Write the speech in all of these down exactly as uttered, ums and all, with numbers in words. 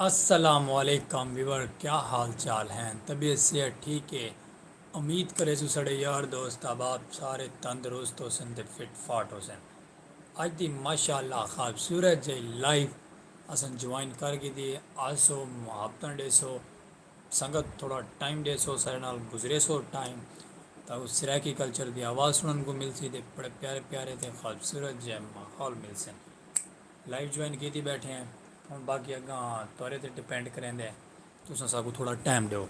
السلام علیکم ویور، کیا حال چال ہیں؟ طبیعت صحت ٹھیک ہے؟ امید کریسوں ساڈے یار دوست احباب سارے تندرست ہوسن تے فٹ فاٹ ہوسن۔ اج دی ماشاءاللہ خوبصورت جئی لائیو اساں جوائن کر گھدی ہے۔ آسو، محبتاں ڈیسو، سنگت تھوڑا ٹائم ڈیسو، ساڈے نال گزریسو ٹائم، تاکو سرائیکی کلچر دی آواز سنن کوں ملسی تے بڑے پیارے پیارے تے خوبصورت جے ماحول ملسن۔ لائیو جوائن کیتی بیٹھے ہیں، ہن باقی اگاں تہاڈے تے ڈیپینڈ کریندے، تساں ساکوں تھوڑا ٹائم ڈیو۔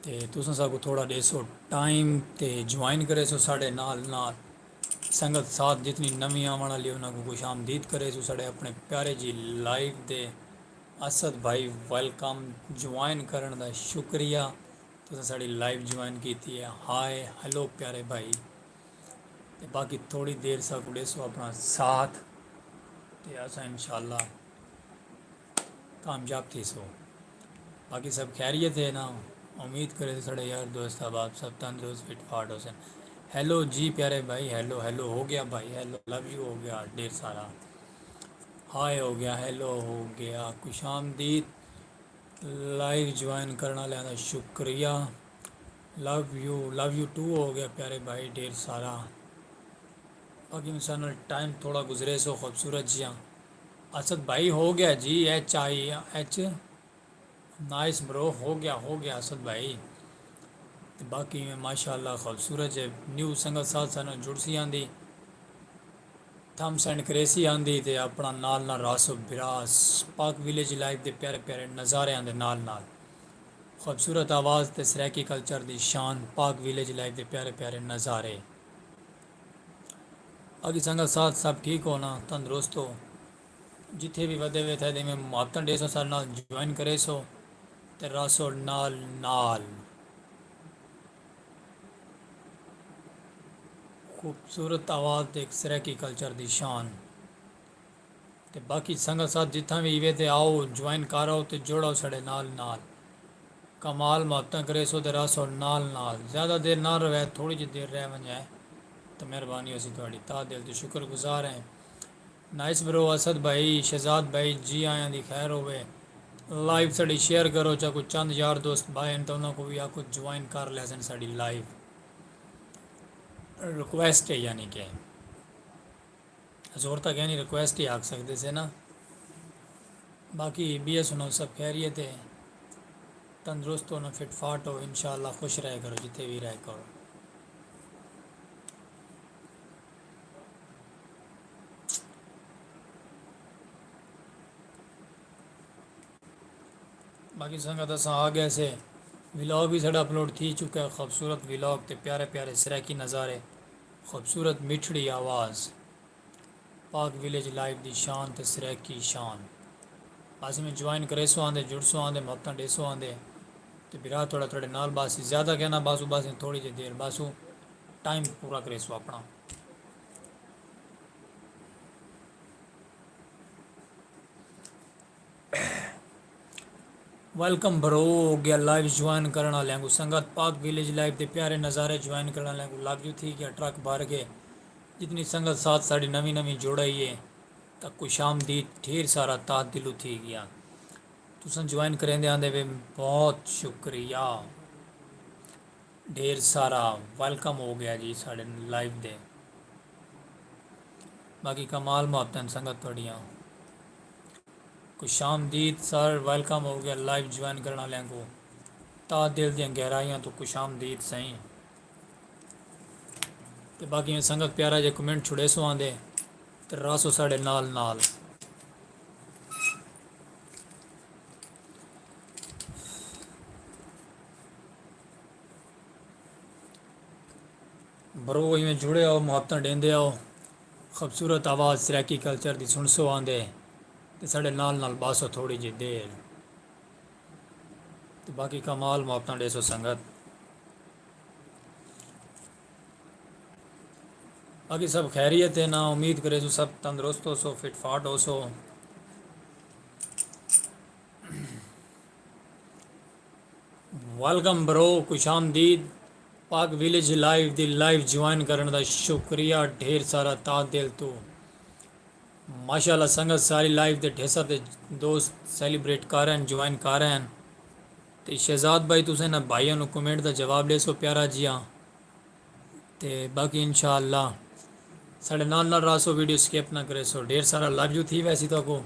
تے تساں ساکوں تھوڑا ڈیسو ٹائم تے جوائن کریسو ساڈے نال نال۔ سنگت ساتھ جتنی نویں آوݨ والی انہاں کوں خوش آمدید کریسو۔ ساڈے اپݨے پیارے جی لائیو دے اسد بھائی، ویلکم، جوائن کرݨ دا شکریہ۔ تساں ساڈی لائیو جوائن کیتی ہے۔ ہائے ہیلو پیارے بھائی، تے باقی تھوڑی دیر ساکوں ڈیسو اپݨا ساتھ تے اساں انشاءاللہ کامیاب تھیسو۔ باقی سب خیریت ہے نا؟ امید کریسوں ساڈے یار دوست احباب سب تندرست فٹ فاٹ ہوسن۔ ہیلو جی پیارے بھائی، ہیلو ہیلو ہو گیا بھائی، ہیلو لو یو ہو گیا ڈھیر سارا، ہائے ہو گیا، ہیلو ہو گیا، خوش آمدید۔ لائیو جوائن کرݨ آلیاں دا شکریہ۔ Love you, love you too ہو گیا پیارے بھائی ڈھیر سارا۔ باقی انسان نال ٹائم تھوڑا گزریسو خوبصورت جیاں۔ اسد بھائی ہو گیا جی، ایچ آئی ایچ، نائس برو، ہو گیا ہو گیا اسد بھائی۔ تے باقی میں ماشاءاللہ خوبصورت جے نیو سنگت ساتھ سانوں جڑسی آندی، تھم سینڈ کریسی آندی تے اپݨا نال نال راسو براس پاک ویلیج لائف دے پیارے پیارے نظاریاں دے نال نال خوبصورت آواز تے سرائیکی کلچر دی شان پاک ویلیج لائف دے پیارے پیارے نظارے۔ باقی سنگت ساتھ سب ٹھیک ہو نا، تندرست ہو؟ جتھے وی ودے وے تھے دے میں محبتاں ڈیسو، ساڈے نال جوائن کریسو تے راسو نال نال۔ خوبصورت آواز تے سرائیکی کلچر دی شان۔ تے باقی سنگت ساتھ جتھاں وی ہیوے تے آؤ، جوائن کر آؤ تے جڑ آؤ ساڈے نال نال۔ کمال محبتاں کریسو تے رہسو نال نال۔ زیادہ دیر نہ رہوے، تھوڑی جی دیر رہ ونجے تے مہربانی ہوسی تہاڈی۔ تہہ دل توں شکر گزار ہیں۔ نائس برو اسد بھائی، شہزاد بھائی، جی آیاں دی خیر ہووے۔ لائیو ساڈی شیئر کرو، چا کوئی چند یار دوست بھائی ہن تاں انہاں کوں وی آکھو جوائن کر لیسن ساڈی لائیو۔ ریکویسٹ ہے یعنی کہ۔ زور تاں کینی، ریکویسٹ ہی آکھ سڳدے سے نا۔ باقی ٻیا سݨاؤ، سب خیریت ہے؟ تندرست ہو نا، فٹ فاٹ ہو؟ انشاءاللہ خوش رہے کرو جتھے وی رہے کرو۔ باقی سنگت اساں آ ڳئے سے، ولاگ وی ساݙا اپلوڈ تھی چکا ہے۔ خوبصورت ولاگ تے پیارے پیارے سرائیکی نظارے، خوبصورت مٹھڑی آواز، پاک ویلیج لائف دی شان تے سرائیکی شان۔ بس میں جوائن کریسو آندے، جڑسو آندے، محبتاں ݙیسو آندے۔ تے بھرا تھوڑا تھوڑے نال بس زیادہ کہنا باسو، بس تھوڑی جی دیر باسو، ٹائم پورا کریسو اپݨا۔ ویلکم برو، ہو گیا لائیو جوائن کرݨ آلیاں کوں۔ سنگت پاک ویلیج لائیو دے پیارے نظارے جوائن کرݨ آلیاں کوں لو یو تھی گیا، ٹرک بھر گئے۔ جتنی سنگت ساتھ ساݙی نویں نویں جڑ آئی ہے تاں خوش آمدید ڈھیر سارا تہہ دلوں تھی گیا۔ تساں جوائن کریندے آندے وے، بہت شکریہ۔ ڈھیر سارا ویلکم ہو گیا جی ساݙے لائیو دے۔ باقی کمال محبتاں سنگت تہاݙیاں۔ خوش آمدید سر، ویلکم ہو گیا لائیو جوائن کرݨ آلیاں کوں۔ تہہ دل دیاں گہرائیاں توں خوش آمدید سئیں۔ تے باقی میں سنگت پیارا جے کمنٹ چھڑیسو آندے تے رہسو ساݙے نال نال۔ برو ایویں جڑے آؤ، محبتاں ݙیندے آؤ۔ خوبصورت آواز سرائیکی کلچر دی سݨسو آندے تے ساݙے نال نال باسو تھوڑی جی دیر۔ تے باقی کمال محبتاں ݙیسو سنگت۔ باقی سب خیریت ہے نا؟ امید کریسوں سب تندرست ہوسو، فٹ فاٹ ہوسو۔ ویلکم برو، خوش آمدید۔ پاک ویلیج لائیو دی لائیو جوائن کرݨ دا شکریہ ڈھیر سارا تہہ دل توں۔ ماشاءاللہ سنگت ساری لائیو دے ڈھیسر تے دوست سیلیبریٹ کر رہے ہیں، جوائن کر رہے ہیں۔ تے شہزاد بھائی تساں انہاں بھائیاں نوں کمنٹ دا جواب ݙیسو پیارا جیہاں۔ تے باقی انشاءاللہ ساݙے نال نال رہسو، ویڈیو سکپ نہ کریسو۔ ڈھیر سارا لو یو تھی ویسی تہاکوں۔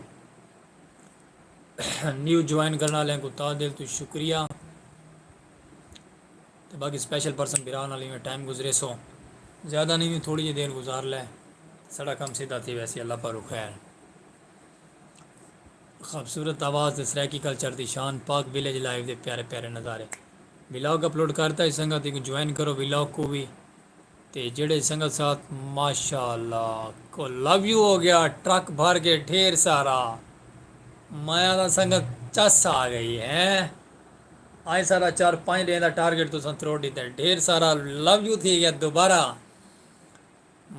نیو جوائن کرݨ آلیاں کوں تہہ دل توں شکریہ۔ تے باقی سپیشل پرسن بھرا نال ایویں ٹائم گزریسو، زیادہ نہیں وی تھوڑی جی دیر گزار لے، ساݙا کم سیدھا تھی ویسی۔ اللہ پاروں خیر۔ خوبصورت آواز تے سرائیکی کلچر دی شان، پاک ویلیج لائیو دے پیارے پیارے نظارے۔ ولاگ اپلوڈ کرتا ہے سنگت، ایکوں جوائن کرو ولاگ کوں وی۔ تے جیڑھے سنگت ساتھ ماشاءاللہ کو لو یو ہو گیا، ٹرک بھر کے ڈھیر سارا۔ میں آہدا سنگت چس آ گئی ہے۔ آئیں سارا چار پنج ݙینھ دا ٹارگٹ تساں تروڑ ݙتا ہے، ڈھیر سارا لو یو تھی گیا دوبارہ۔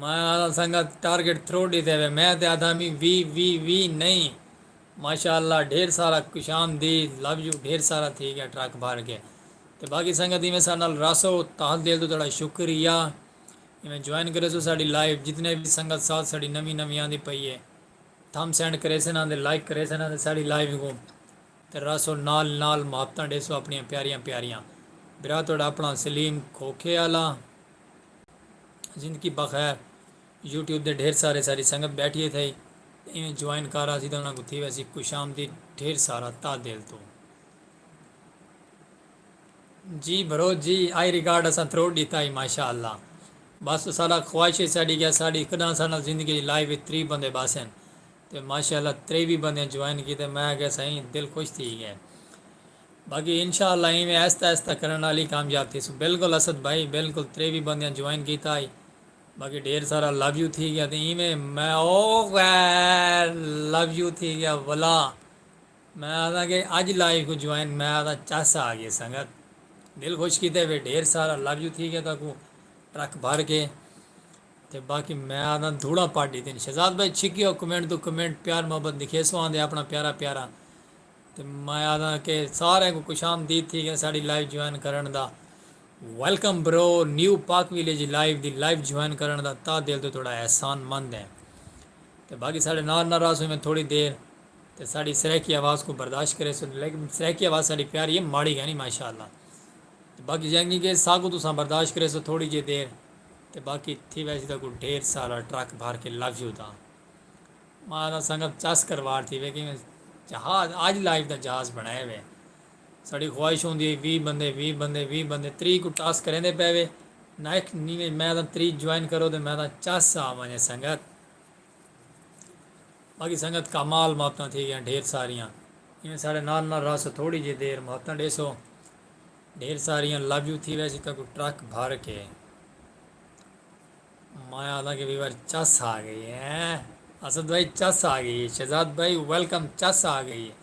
میں آہدا سنگت ٹارگٹ تروڑ ݙتے وے، میں تے آہدا می وی وی وی نہیں۔ ماشاءاللہ ڈھیر سارا خوش آمدید، لو یو ڈھیر سارا تھی گیا ٹرک بھر کے۔ تے باقی سنگت ایویں ساݙے نال رہسو، تہہ دل توں تہاݙا شکریہ۔ ایویں جوائن کریسو ساݙی لائیو، جتنے وی سنگت ساتھ ساݙی نویں نویں آندی پئی ہے، تھم سینڈ کریسن آندے، لائک کریسن آندے ساݙی لائیو کوں۔ تے رہسو نال نال محبتاں ݙیسو اپݨیاں پیاریاں پیاریاں۔ بھرا تہاݙا اپݨا سلیم کھوکھے آلا۔ زندگی بخیر۔ یوٹیوب دے ڈھیر سارے ساری سنگت ٻیٹھی ہے تھئی، ایویں جوائن کر آسی تاں انہاں کوں تھی ویسی خوش آمدید۔ ڈھیر سارا تہہ دل توں۔ جی برو جی، آئی ریکارڈ اساں تروڑ ݙتا ہئی ماشاءاللہ۔ بس ساݙا خواہش ہے ساݙی کہ ساݙی ہک ݙاں ساݙا زندگی لائیو وچ تریہہ بندے بس ہن۔ تے ماشاءاللہ تریہہ بندیاں جوائن کیتے، میں آکھیا سائیں دل خوش تھی ڳئے۔ باقی انشاءاللہ ایویں آہستہ آہستہ کرݨ نال ہی کامیاب تھیسوں۔ بالکل اسد بھائی، بالکل تریہہ بندیاں جوائن کیتا ہئی۔ باقی ڈھیر سارا لو یو تھی گیا تے ایویں میں او غیر لو یو تھی گیا ولا۔ میں آہدا کہ اڄ لائیو کوں جوائن، میں آہدا چس آ ڳئے سنگت۔ دل خوش کیتے وے، ڈھیر سارا لو یو تھی گیا تہاکوں ٹرک بھر کے۔ تے باقی میں آہدا دھوڑاں پٹ ݙتن۔ شہزاد بھائی چھکیو کمنٹ توں کمنٹ پیار محبت لکھیسو آندے اپݨا پیارا پیارا۔ تے میں آہدا کہ سارے کوں خوش آمدید تھی گئے ساݙی لائیو جوائن کرݨ دا۔ ویلکم برو، نیو پاک ویلیج لائیو دی لائیو جوائن کرݨ دا تہہ دل توں تہاݙا احسان مند ہیں۔ تے باقی ساݙے نال نال رہسو میں تھوڑی دیر۔ تے ساݙی سرائیکی آواز کوں برداشت کریسو، لیکن سرائیکی آواز ساݙی پیاری ہے، ماڑی کائنی ماشاءاللہ۔ تے باقی یعنی کہ ساکوں تساں برداشت کریسو تھوڑی جئی دیر۔ تے باقی تھی ویسی تہاکوں ڈھیر سارا ٹرک بھر کے لو یو دا۔ میں آہدا سنگت چس کروار تھی وے کہ میں جہاز، اڄ لائیو دا جہاز بݨائے وے۔ ساݙی خواہش ہوندی ہے ویہہ بندے، ویہہ بندے، ویہہ بندے، تریہہ کوں ٹاسک کریندے پئے وے۔ نائک نیویں میں آہدا تریہہ جوائن کرو تے میں آہدا چس آ ونڄے سنگت۔ باقی سنگت کمال محبتاں تھی ڳیاں ڈھیر ساریاں۔ ایویں ساݙے نال نال رہسو تھوڑی جئی دیر محبتاں ݙیسو۔ ڈھیر ساریاں لو یو تھی ویسی تہاکوں ٹرک بھر کے۔ میں آہدا کہ ویور چس آ ڳئی ہے۔ اسد بھائی چس آ ڳئی ہے۔ شہزاد بھائی ویلکم، چس آ ڳئی ہے۔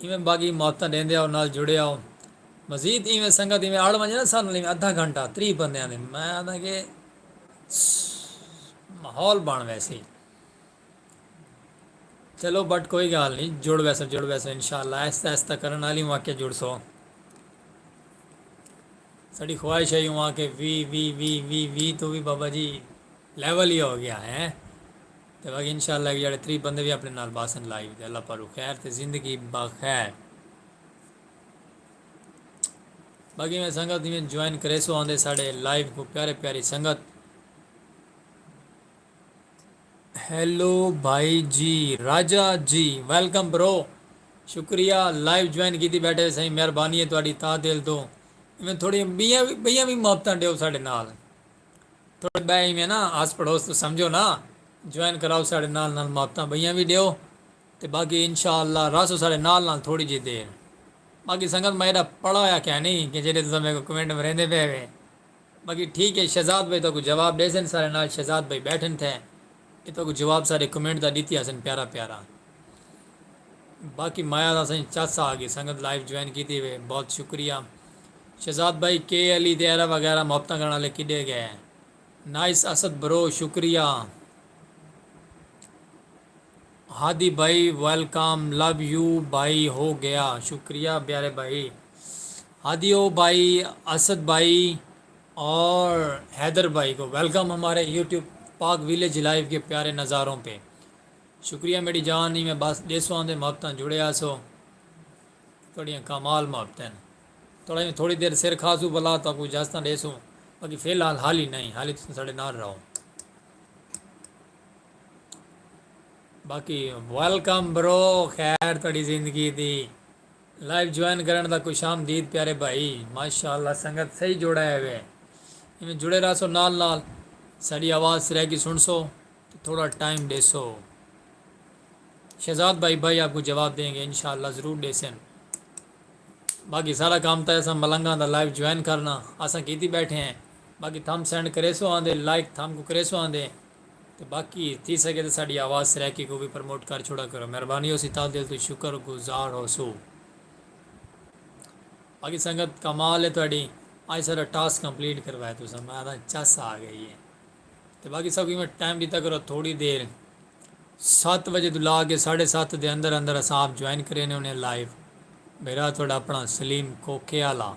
ایویں باقی محبتاں ݙیندے آؤ، نال جڑے آؤ۔ مزید ایویں سنگت ایویں اڑ ونڄے نا ساݙے نال ایویں ادھا گھنٹہ تریہہ بندیاں دے، میں آہدا کہ ماحول بݨ ویسی۔ چلو بٹ کوئی ڳالھ نہیں، جڑ ویسو، جڑ ویسو انشاءاللہ، آہستہ آہستہ کرݨ آلی ہوں آکے جڑسو۔ ساݙی خواہش ہے ہوں آکے ویہہ، ویہہ، ویہہ، ویہہ، ویہہ توں وی بابا جی لیول ہی ہو ڳیا ہے۔ تے باقی انشاءاللہ کہ جیڑھے تریہہ بندے وی اپݨے نال باسن لائیو تے اللہ پاروں خیر تے زندگی بخیر۔ باقی میں سنگت جیویں جوائن کریسو آندے ساݙے لائیو کوں پیارے پیاری سنگت۔ ہیلو بھائی جی، راجہ جی، ویلکم برو۔ شکریہ لائیو جوائن کیتی ٻیٹھے سئیں، مہربانی ہے تہاݙی تہہ دل توں۔ ایویں تھوڑیاں ٻیاں وی، ٻیاں وی محبتاں ݙیو ساݙے نال۔ تھوڑے ٻئے ایویں نا آس پڑوس توں سمجھو نا، جوائن کراؤ ساݙے نال نال، محبتاں ٻیاں وی ݙیو۔ تے باقی انشاءاللہ رہسو ساݙے نال نال تھوڑی جئی دیر۔ باقی سنگت میں ایݙا پڑھا ہویا کائنی کہ جیڑھے تساں میکوں کمنٹ مریندے پئے وے۔ باقی ٹھیک ہے، شہزاد بھائی تہاکوں جواب ݙیسن ساݙے نال، شہزاد بھائی ٻیٹھن تھئے، اے تہاکوں جواب ساݙے کمنٹ دا ݙتی آسن پیارا پیارا۔ باقی مایا دا سئیں چس آ ڳئی، سنگت لائیو جوائن کیتی وے، بہت شکریہ۔ شہزاد بھائی کے علی تے ایرا وغیرہ محبتاں کرݨ آلے کݙے ڳئے؟ نائس اسد برو، شکریہ۔ ہادی بھائی ویلکم، لو یو بھائی، ہو گیا، شکریہ پیارے بھائی۔ ہادیو بھائی، اسد بھائی اور حیدر بھائی کو ویلکم ہمارے یوٹیوب پاک ویلیج لائیو کے پیارے نظاروں پہ۔ شکریہ میری جان، نہیں میں بس ݙیسو آندے محبتاں جڑے آسو۔ تھوڑیاں کمال محبتیں۔ تھوڑا جیہاں تھوڑی دیر سر کھاسوں بھلا تہاکوں اجازتاں ݙیسوں، باقی فی الحال حالی نہیں، حالی تساں ساݙے نال رہو۔ باقی ویلکم برو، خیر تہاݙی زندگی دی۔ لائیو جوائن کرݨ دا خوش آمدید پیارے بھائی، ماشاءاللہ سنگت صحیح جوڑا ہے وے۔ ایویں جڑے رہسو نال نال، ساݙی آواز سرائیکی سݨسو تے تھوڑا ٹائم ݙیسو۔ شہزاد بھائی، بھائی آپ کو جواب دیں گے، انشاءاللہ ضرور ݙیسن۔ باقی سارا کام تاں اساں ملنگاں دا لائیو جوائن کرنا، اساں کیتی ٻیٹھے ہیں۔ باقی تھم سینڈ کریسو آندے، لائک تھم کو کریسو آندے۔ تے باقی تھی سڳے تے ساݙی آواز سرائیکی کو بھی پروموٹ کر چھوڑا کرو، مہربانی ہوسی، تہہ دل توں شکر گزار ہوسوں۔ باقی سنگت کمال ہے تہاݙی، اڄ سارا ٹاسک کمپلیٹ کروایا تساں، میں آہداں چس آ ڳئی ہے۔ تے باقی سب کوں میں ٹائم ݙتا کرو تھوڑی دیر، ست وجے توں لا کے ساڑھے ست دے اندر اندر اساں آپ جوائن کرینے ہونے لائیو۔ میرا تہاݙا اپݨا سلیم کوکے آلا۔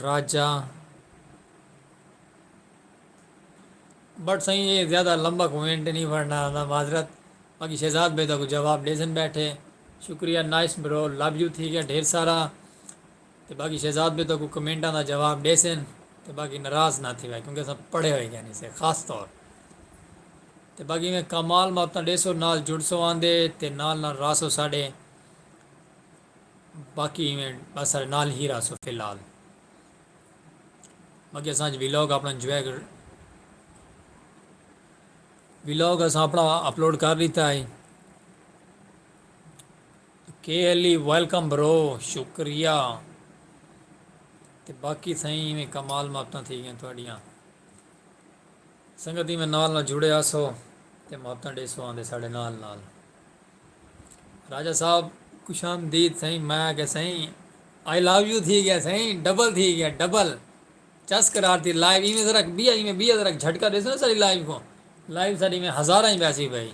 راجہ بٹ سائیں، یہ زیادہ لمبا کومنٹ نہیں پڑھنا آندا، معذرت۔ باقی شہزاد بھائی تہاکوں جواب ݙیسن ٻیٹھے۔ شکریہ، نائس برو، لو یو تھی ڳیا ڈھیر سارا۔ تے باقی شہزاد بھائی تہاکوں کمنٹاں دا جواب ݙیسن۔ تے باقی ناراض نہ تھیوے کیونکہ اساں پڑھے ہوئے کائنی سے خاص طور۔ تے باقی میں کمال محبتاں ݙیسو، نال جڑسو آندے تے نال نال رہسو ساݙے۔ باقی ایویں بس ساݙے نال ہی رہسو فی الحال۔ باقی اساں اڄ ولاگ اپݨا انجوائے کر، ولاگ اساں اپݨا اپلوڈ کر ݙتا ہے۔ کے ایل ای ویلکم برو، شکریہ۔ تے باقی سائیں ایویں کمال محبتاں تھی ڳیاں تہاݙیاں۔ سنگت ایویں نال نال جڑے آسو تے محبتاں ݙیسو آندے ساݙے نال نال۔ راجہ صاحب، خوش آمدید سائیں، میں آکھیا سائیں، آئی لو یو تھی ڳیا سائیں، ڈبل تھی ڳیا، ڈبل۔ چس قرار دی لائیو، ایویں ذرا ٻیا، ایویں ٻیا ذرا جھٹکا ݙیسو نا ساݙی لائیو کوں۔ لائیو ساݙی میں ہزاراں ہی ویسی پئی۔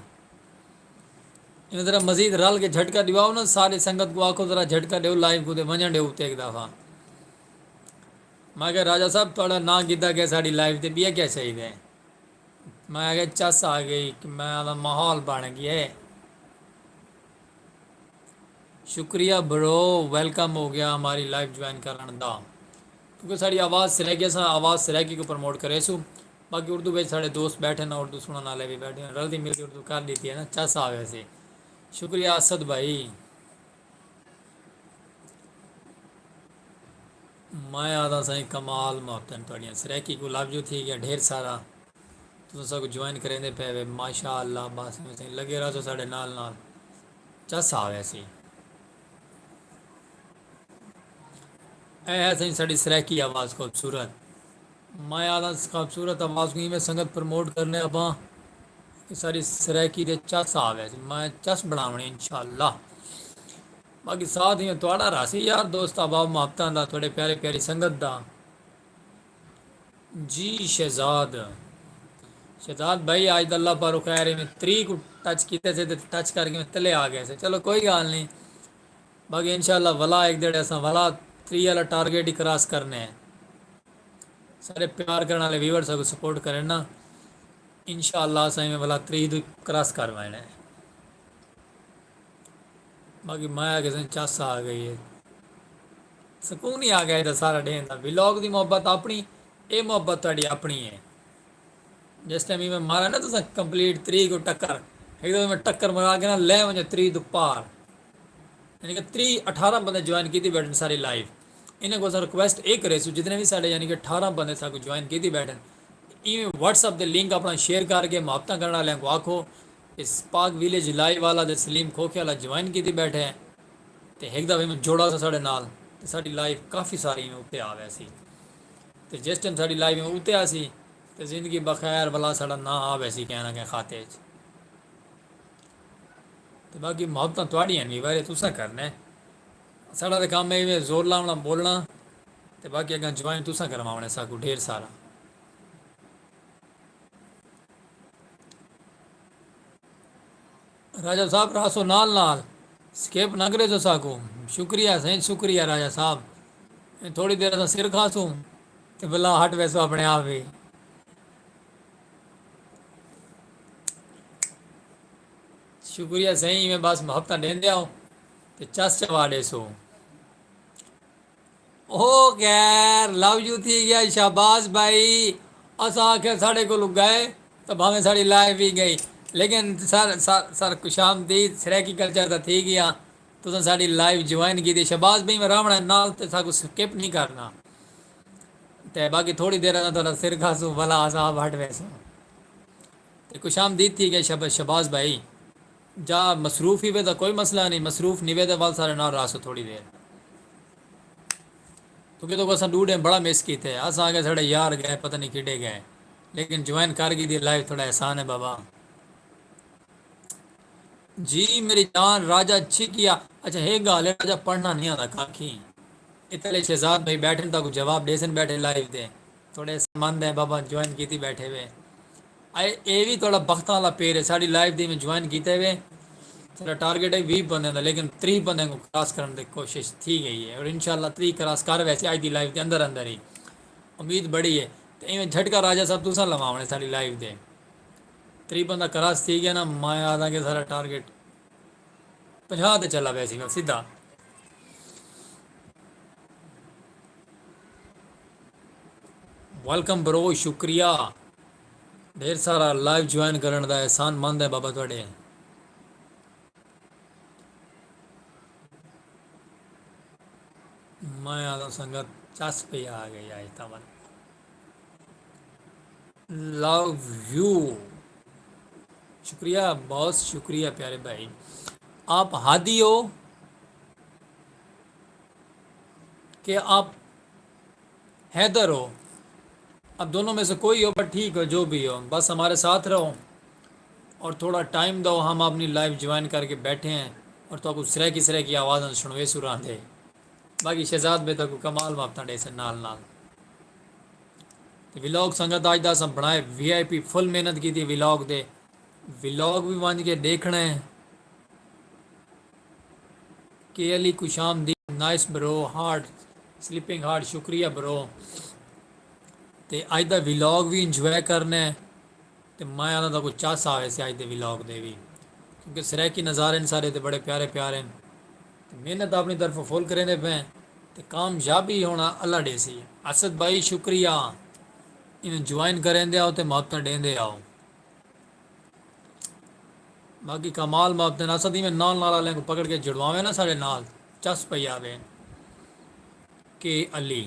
ایویں ذرا مزید رل کے جھٹکا ݙیواؤ نا، ساری سنگت کوں آکھو ذرا جھٹکا ݙیو لائیو کوں تے ونڄݨ ݙیو اتے ہک دفعہ۔ میں آکھیا راجہ صاحب، تہاݙا ناں گھدا ڳئے ساݙی لائیو تے، ٻیا کیا چاہیدے؟ میں آکھیا چس آ ڳئی، میں آہداں ماحول بݨ ڳئے۔ شکریہ برو، ویلکم ہو گیا ہماری لائیو جوائن کرݨ دا۔ کیونکہ ساݙی آواز سرائیکی، اساں آواز سرائیکی کوں پروموٹ کریسوں۔ باقی اردو وچ ساݙے دوست ٻیٹھے نا، اردو سݨݨ آلے وی ٻیٹھے نا، رلدی ملدی اردو کر ݙتی ہے نا، چس آ ویسی۔ شکریہ اسد بھائی۔ میں آہداں سائیں کمال محبتیں تہاݙیاں، سرائیکی کوں لو یو تھی ڳیا ڈھیر سارا۔ تساں ساکوں جوائن کریندے پئے وے، ماشاء اللہ۔ بس ایویں سائیں لڳے رہسو ساݙے نال نال، چس آ ویسی۔ اے ہے سائیں ساݙی سرائیکی آواز خوبصورت۔ میں آہداں خوبصورت آواز کوں ایویں سنگت پروموٹ کرنے آپاں کہ ساݙی سرائیکی دے چس آ ویسی۔ میں چس بݨاوݨی انشاءاللہ۔ باقی ساتھ ایویں تہاݙا رہسی یار دوست احباب محبتاں دا، تہاݙے پیارے پیاری سنگت دا۔ جی شہزاد، شہزاد بھائی، آج دا اللہ پاروں خیر ہے، میں تری کو ٹچ کیتے سے تے ٹچ کر کے میں تلے آ گئے سے۔ چلو کوئی گال نہیں، باقی انشاءاللہ ولا ایک ݙیہاڑے اساں ولا تری والا ٹارگٹ ہی کراس کرنے ہیں۔ سارے پیار کرنے والے ویور ساکوں سپورٹ کرن نا، انشاءاللہ اساں میں ولا تری دو کراس کر وینے۔ باقی میں آکھیا سائیں چس آ ڳئی ہے، سکون ہی آ ڳیا ہے۔ سارا ݙینہہ دا ولاگ دی محبت اپݨی، اے محبت تہاݙی اپݨی ہے۔ جس ٹائم میں مارا نا تساں کمپلیٹ تری کو ٹکر، ہک دفعہ میں ٹکر مرا کے نا لے ونڄو تری دو پار۔ یعنی کہ تری اٹھارہ بندے جوائن کیتی ٻیٹھن ساری لائیو۔ انہاں کوں اساں ریکویسٹ اے کریسوں جتنے وی ساݙے یعنی کہ اٹھارہ بندے ساکوں جوائن کیتی ٻیٹھن، ایویں واٹس اپ تے لنک اپݨا شیئر کر کے محبتاں کرݨ والے کوں آکھو کہ پاک ویلیج لائیو والا تے سلیم کھوکھے والا جوائن کیتی ٻیٹھے ہیں تے ہک دفعہ میں جوڑا سا ساݙے نال تے ساݙی لائیو کافی ساری ایویں اتے آ ویسی۔ تے جس ٹائم ساݙی لائیو ایویں اتے آسی تے زندگی بخیر ولا ساݙا ناں آ ویسی کہیں نہ کہیں خاتے اچ۔ تے باقی محبتاں تہاݙیاں ہن، ویوارے تساں کرنے۔ ساݙا تے کم ہے ایویں زور لاوݨا، ٻولݨا، تے باقی اڳاں جوائن تساں کرواوݨے ساکوں ڈھیر سارا۔ راجہ صاحب رہسو نال نال، سکپ نہ کرے سو ساکو۔ شکریہ سائیں، شکریہ راجہ صاحب۔ تھوڑی دیر اساں سر کھاسوں تے بلا ہٹ ویسو اپنے آپ ہی۔ شکریہ سائیں، میں بس ہفتہ ڈیندے آؤ تے چس چوا ڈیسو۔ او خیر، لو یو تھی گیا، شاباش بھائی۔ اساں آکھیا ساڈے کولوں گئے تاں بھاویں ساڈی لائف وی گئی، لیکن سر سر سر خوش آمدید، سرائیکی کلچر دا تھی گیا۔ تساں ساڈی لائف جوائن کیتی، شاباش بھائی، میں راونا نال تے ساکوں سکپ نہیں کرنا۔ تے باقی تھوڑی دیر اندر تہاڈا سر کھاسوں، بھلا اساں ہٹ ویسوں۔ تے خوش آمدید تھی گئے شب شباز بھائی۔ جا مصروف ہی وے تاں کوئی مسئلہ نہیں، مصروف نہیں وے تاں ول سارے نال رہسو تھوڑی دیر۔ کیونکہ تو اساں ڈو ڈیم بڑا مس کیتے، اساں آگے ساڈے یار گئے، پتہ نہیں کڈے گئے، لیکن جوائن کر گئی دی لائف، تھوڑا احسان ہے بابا۔ جی میری جان، راجہ چھکیا۔ اچھا، ایک گال ہے، راجہ پڑھنا نہیں آتا کاکی۔ اتلے شہزاد بھائی بیٹھے، تاکو جواب ڈیسن بیٹھے لائیو دے۔ تھوڑے مند ہیں بابا، جوائن کیتی بیٹھے ہوئے۔ اے اے وی تھوڑا بختاں والا پیر ہے، ساڈی لائیو دی میں جوائن کیتے ہوئے۔ ساڈا ٹارگٹ ہے ویہہ بندے دا، لیکن تریہہ بندے کو کراس کرن دی کوشش تھی گئی ہے، اور انشاءاللہ تریہہ کراس کر ویسے اج دی لائیو دے اندر اندر ہی۔ امید بڑی ہے۔ تے ایویں جھٹکا راجہ صاحب تساں لواونے ساڈی لائیو دے۔ تریہہ بندہ کراس تھی گیا نا، میں آدھاں کہ سارا ٹارگٹ پنجاہ تے چلا پیا سی سیدھا۔ ویلکم برو، شکریہ۔ ڈھیر سارا لائیو جوائن کرن دا، احسان مند ہے بابا تہاڈے۔ میں آدھا سنگت چس پئی آ گئی آج تاں ول۔ Love you. شکریہ باس، شکریہ پیارے بھائی۔ آپ ہادی ہو کہ آپ حیدر ہو؟ اب دونوں میں سے کوئی ہو، پر ٹھیک ہو، جو بھی ہو، بس ہمارے ساتھ رہو اور تھوڑا ٹائم دو، ہم اپنی لائف جوائن کر کے بیٹھے ہیں اور تو کو سرے کی سرے کی آواز سنوے سراں دے۔ باقی شہزاد بے تاکوں کمال محبتاں ڈیسن نال نال۔ تے ولاگ سنگت اج دا اساں بنائے وی آئی پی، فل محنت کیتی ولاگ دے۔ ولاگ وی ونج کے ڈیکھنا ہے۔ کے علی خوش آمدید، نائس برو، ہارڈ، سلیپنگ ہارڈ، شکریہ برو۔ تے اج دا ولاگ وی انجوائے کرنا ہے۔ تے میں آندا تاکوں چس آوے سی اج دے ولاگ دے وی، کیونکہ سرائیکی نظارے ہن سارے تے بڑے پیارے پیارے ہن۔ تے محنت اپنی طرفوں فل کریندے پئے ہیں تے کامیابی ہونا اللہ ڈیسی۔ اسد بھائی شکریہ، ایویں جوائن کریندے آؤ تے محبتاں ڈیندے آؤ۔ باقی کمال محبتیں، اسد ایویں نال نال آلیاں کوں پکڑ کے جڑواویں نا ساڈے نال، چس پئی آوے۔ کے علی۔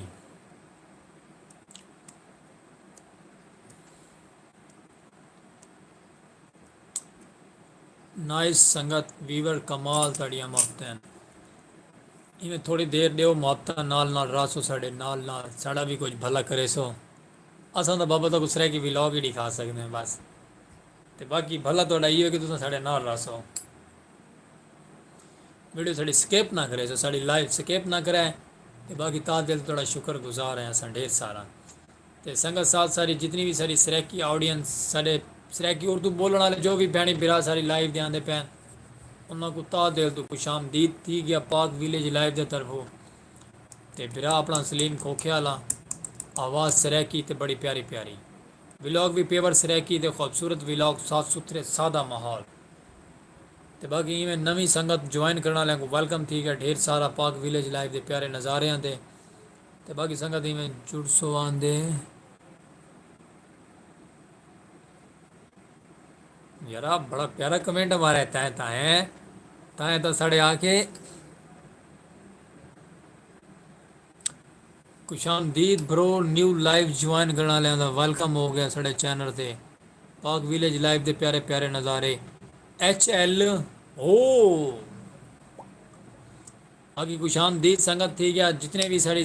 نائس سنگت، ویور کمال تہاڈیاں محبتیں۔ ایویں تھوڑی دیر ڈیو محبتاں نال نال رہسو ساڈے نال نال، ساڈا وی کجھ بھلا کریسو۔ اساں تاں بابا تہاکوں سرائیکی ولاگ ہی ڈکھا سگدے ہیں بس۔ تے باقی بھلا تہاڈا ایہو ہے کہ تساں ساڈے نال رہسو۔ ویڈیو ساڈی سکپ نہ کریسو، ساڈی لائف سکپ نہ کرے۔ تے باقی تہاڈے دل تہاڈا شکر گزار ہیں اساں ڈھیر سارا۔ تے سنگت ساتھ ساری جتنی وی ساری سرائیکی آڈینس، ساڈے سرائیکی اردو بولن والے جو وی بھینڑیں بھرا ساری لائیو دے آندے پئے ہن، انہاں کوں تہہ دل توں خوش آمدید تھی گیا پاک ویلیج لائیو دے طرفوں۔ تے بھرا اپنڑاں سلیم کھوکھے آلا، آواز سرائیکی تے بڑی پیاری پیاری۔ ولاگ وی پیور سرائیکی تے خوبصورت ولاگ، صاف ستھرے سادہ ماحول۔ تے باقی ایویں نویں سنگت جوائن کرݨ آلیاں کوں ویلکم تھی ڳیا ڈھیر سارا پاک ویلیج لائیو دے پیارے نظاریاں تے۔ تے باقی سنگت ایویں جڑسو آندے۔ یارا بڑا پیارا کمنٹ مارا ہے تیں تاں، ہیں تاں تاں ساڑے آ کے۔ خوش آمدید برو، نیو لائیو جوائن کرݨ آلیاں دا ویلکم ہو ڳیا ساڑے چینل تے۔ پاک ویلیج لائیو دے پیارے پیارے نظارے۔ H L O. باقی خوش آمدید سنگت تھی ڳیا، جتنے وی ساڑی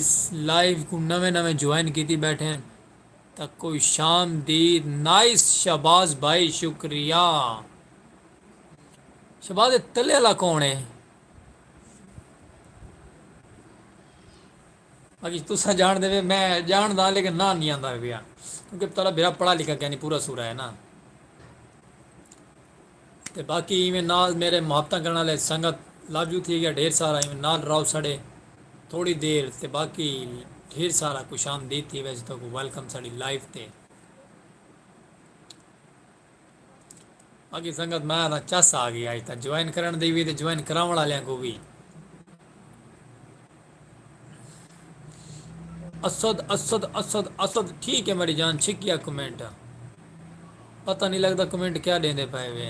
لائیو کوں نویں نویں جوائن کیتی بیٹھے ہیں تاں خوش آمدید۔ نائس شہباز بھائی، شکریہ۔ شہباز، اے تلے آلا کون ہے؟ باقی تساں جاݨدے وے، میں جاݨدا لیکن ناں نہیں آندا پیا، کیونکہ تہاݙا بھرا پڑھا لکھا کائنی، پورا سورا ہے نا۔ تے باقی ایویں نال میرے محبتاں کرݨ آلے سنگت لو یو تھی ڳیا ڈھیر سارا، ایویں نال رہو ساݙے تھوڑی دیر تے باقی ڈھیر سارا خوش آمدید تھی ویسے تو ویلکم ساݙی لائیو تے۔ باقی سنگت میں آہدا چس آ ڳئی اڄ تاں جوائن کرݨ دی وی تے جوائن کراوݨ آلیاں کوں وی۔ اسد اسد اسد اسد ٹھیک ہے میری جان چھکیا کمنٹ۔ پتہ نہیں لڳدا کمنٹ کیا ݙیندے پئے وے۔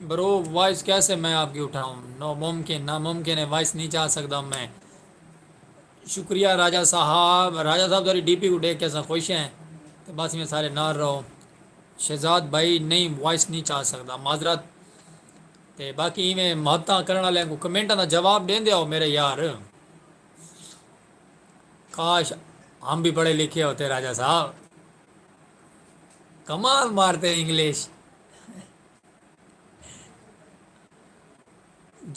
برو وائس کیسے میں آپ کی اٹھاؤں؟ نو ممکن، ناممکن ہے، وائس نہیں چا سڳدا میں۔ شکریہ راجہ صاحب۔ راجہ صاحب تہاݙی ڈی پی کوں ݙیکھ کے اساں خوش ہیں۔ تے بس ایویں سارے نال رہو۔ شہزاد بھائی نہیں، وائس نہیں چا سڳدا، معذرت۔ تے باقی ایویں محبتاں کرݨ آلیاں کوں کمنٹاں دا جواب ݙیندے آؤ میرے یار۔ کاش ہم بھی پڑھے لکھے ہوتے راجہ صاحب۔ کمال مارتے انگلش۔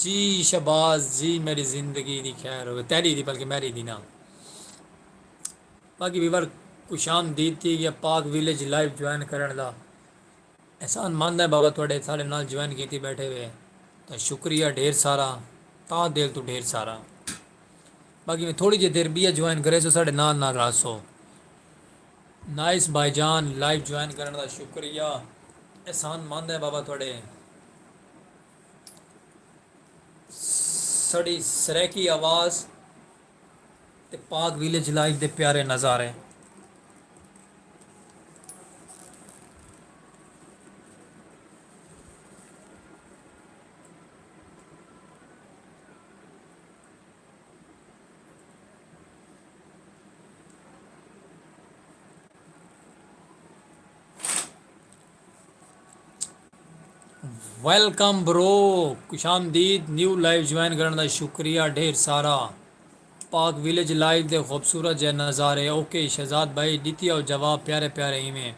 جی شہباز جی، میݙی زندگی دی خیر ہووے، تیݙی دی بلکہ میݙی دی نہ۔ باقی ویور خوش آمدید تھی ڳیا پاک ویلیج لائیو جوائن کرݨ دا۔ احسان مند ہے بابا تہاݙے ساݙے نال جوائن کیتی ٻیٹھے وے، تاں شکریہ ڈھیر سارا، تہہ دل توں ڈھیر سارا۔ باقی میں تھوڑی جئی دیر ٻیا جوائن کریسو ساݙے نال نال رہسو۔ نائس بھائی جان، لائیو جوائن کرݨ دا شکریہ۔ احسان مند ہے بابا تہاݙے۔ ساݙی سرائیکی آواز تے پاک ویلیج لائیو دے پیارے نظارے۔ ویلکم برو، خوش آمدید، نیو لائیو جوائن کرݨ دا شکریہ ڈھیر سارا۔ پاک ویلیج لائیو دے خوبصورت جے نظارے۔ اوکے شہزاد بھائی، ݙتی آؤ جواب پیارے پیارے ایویں۔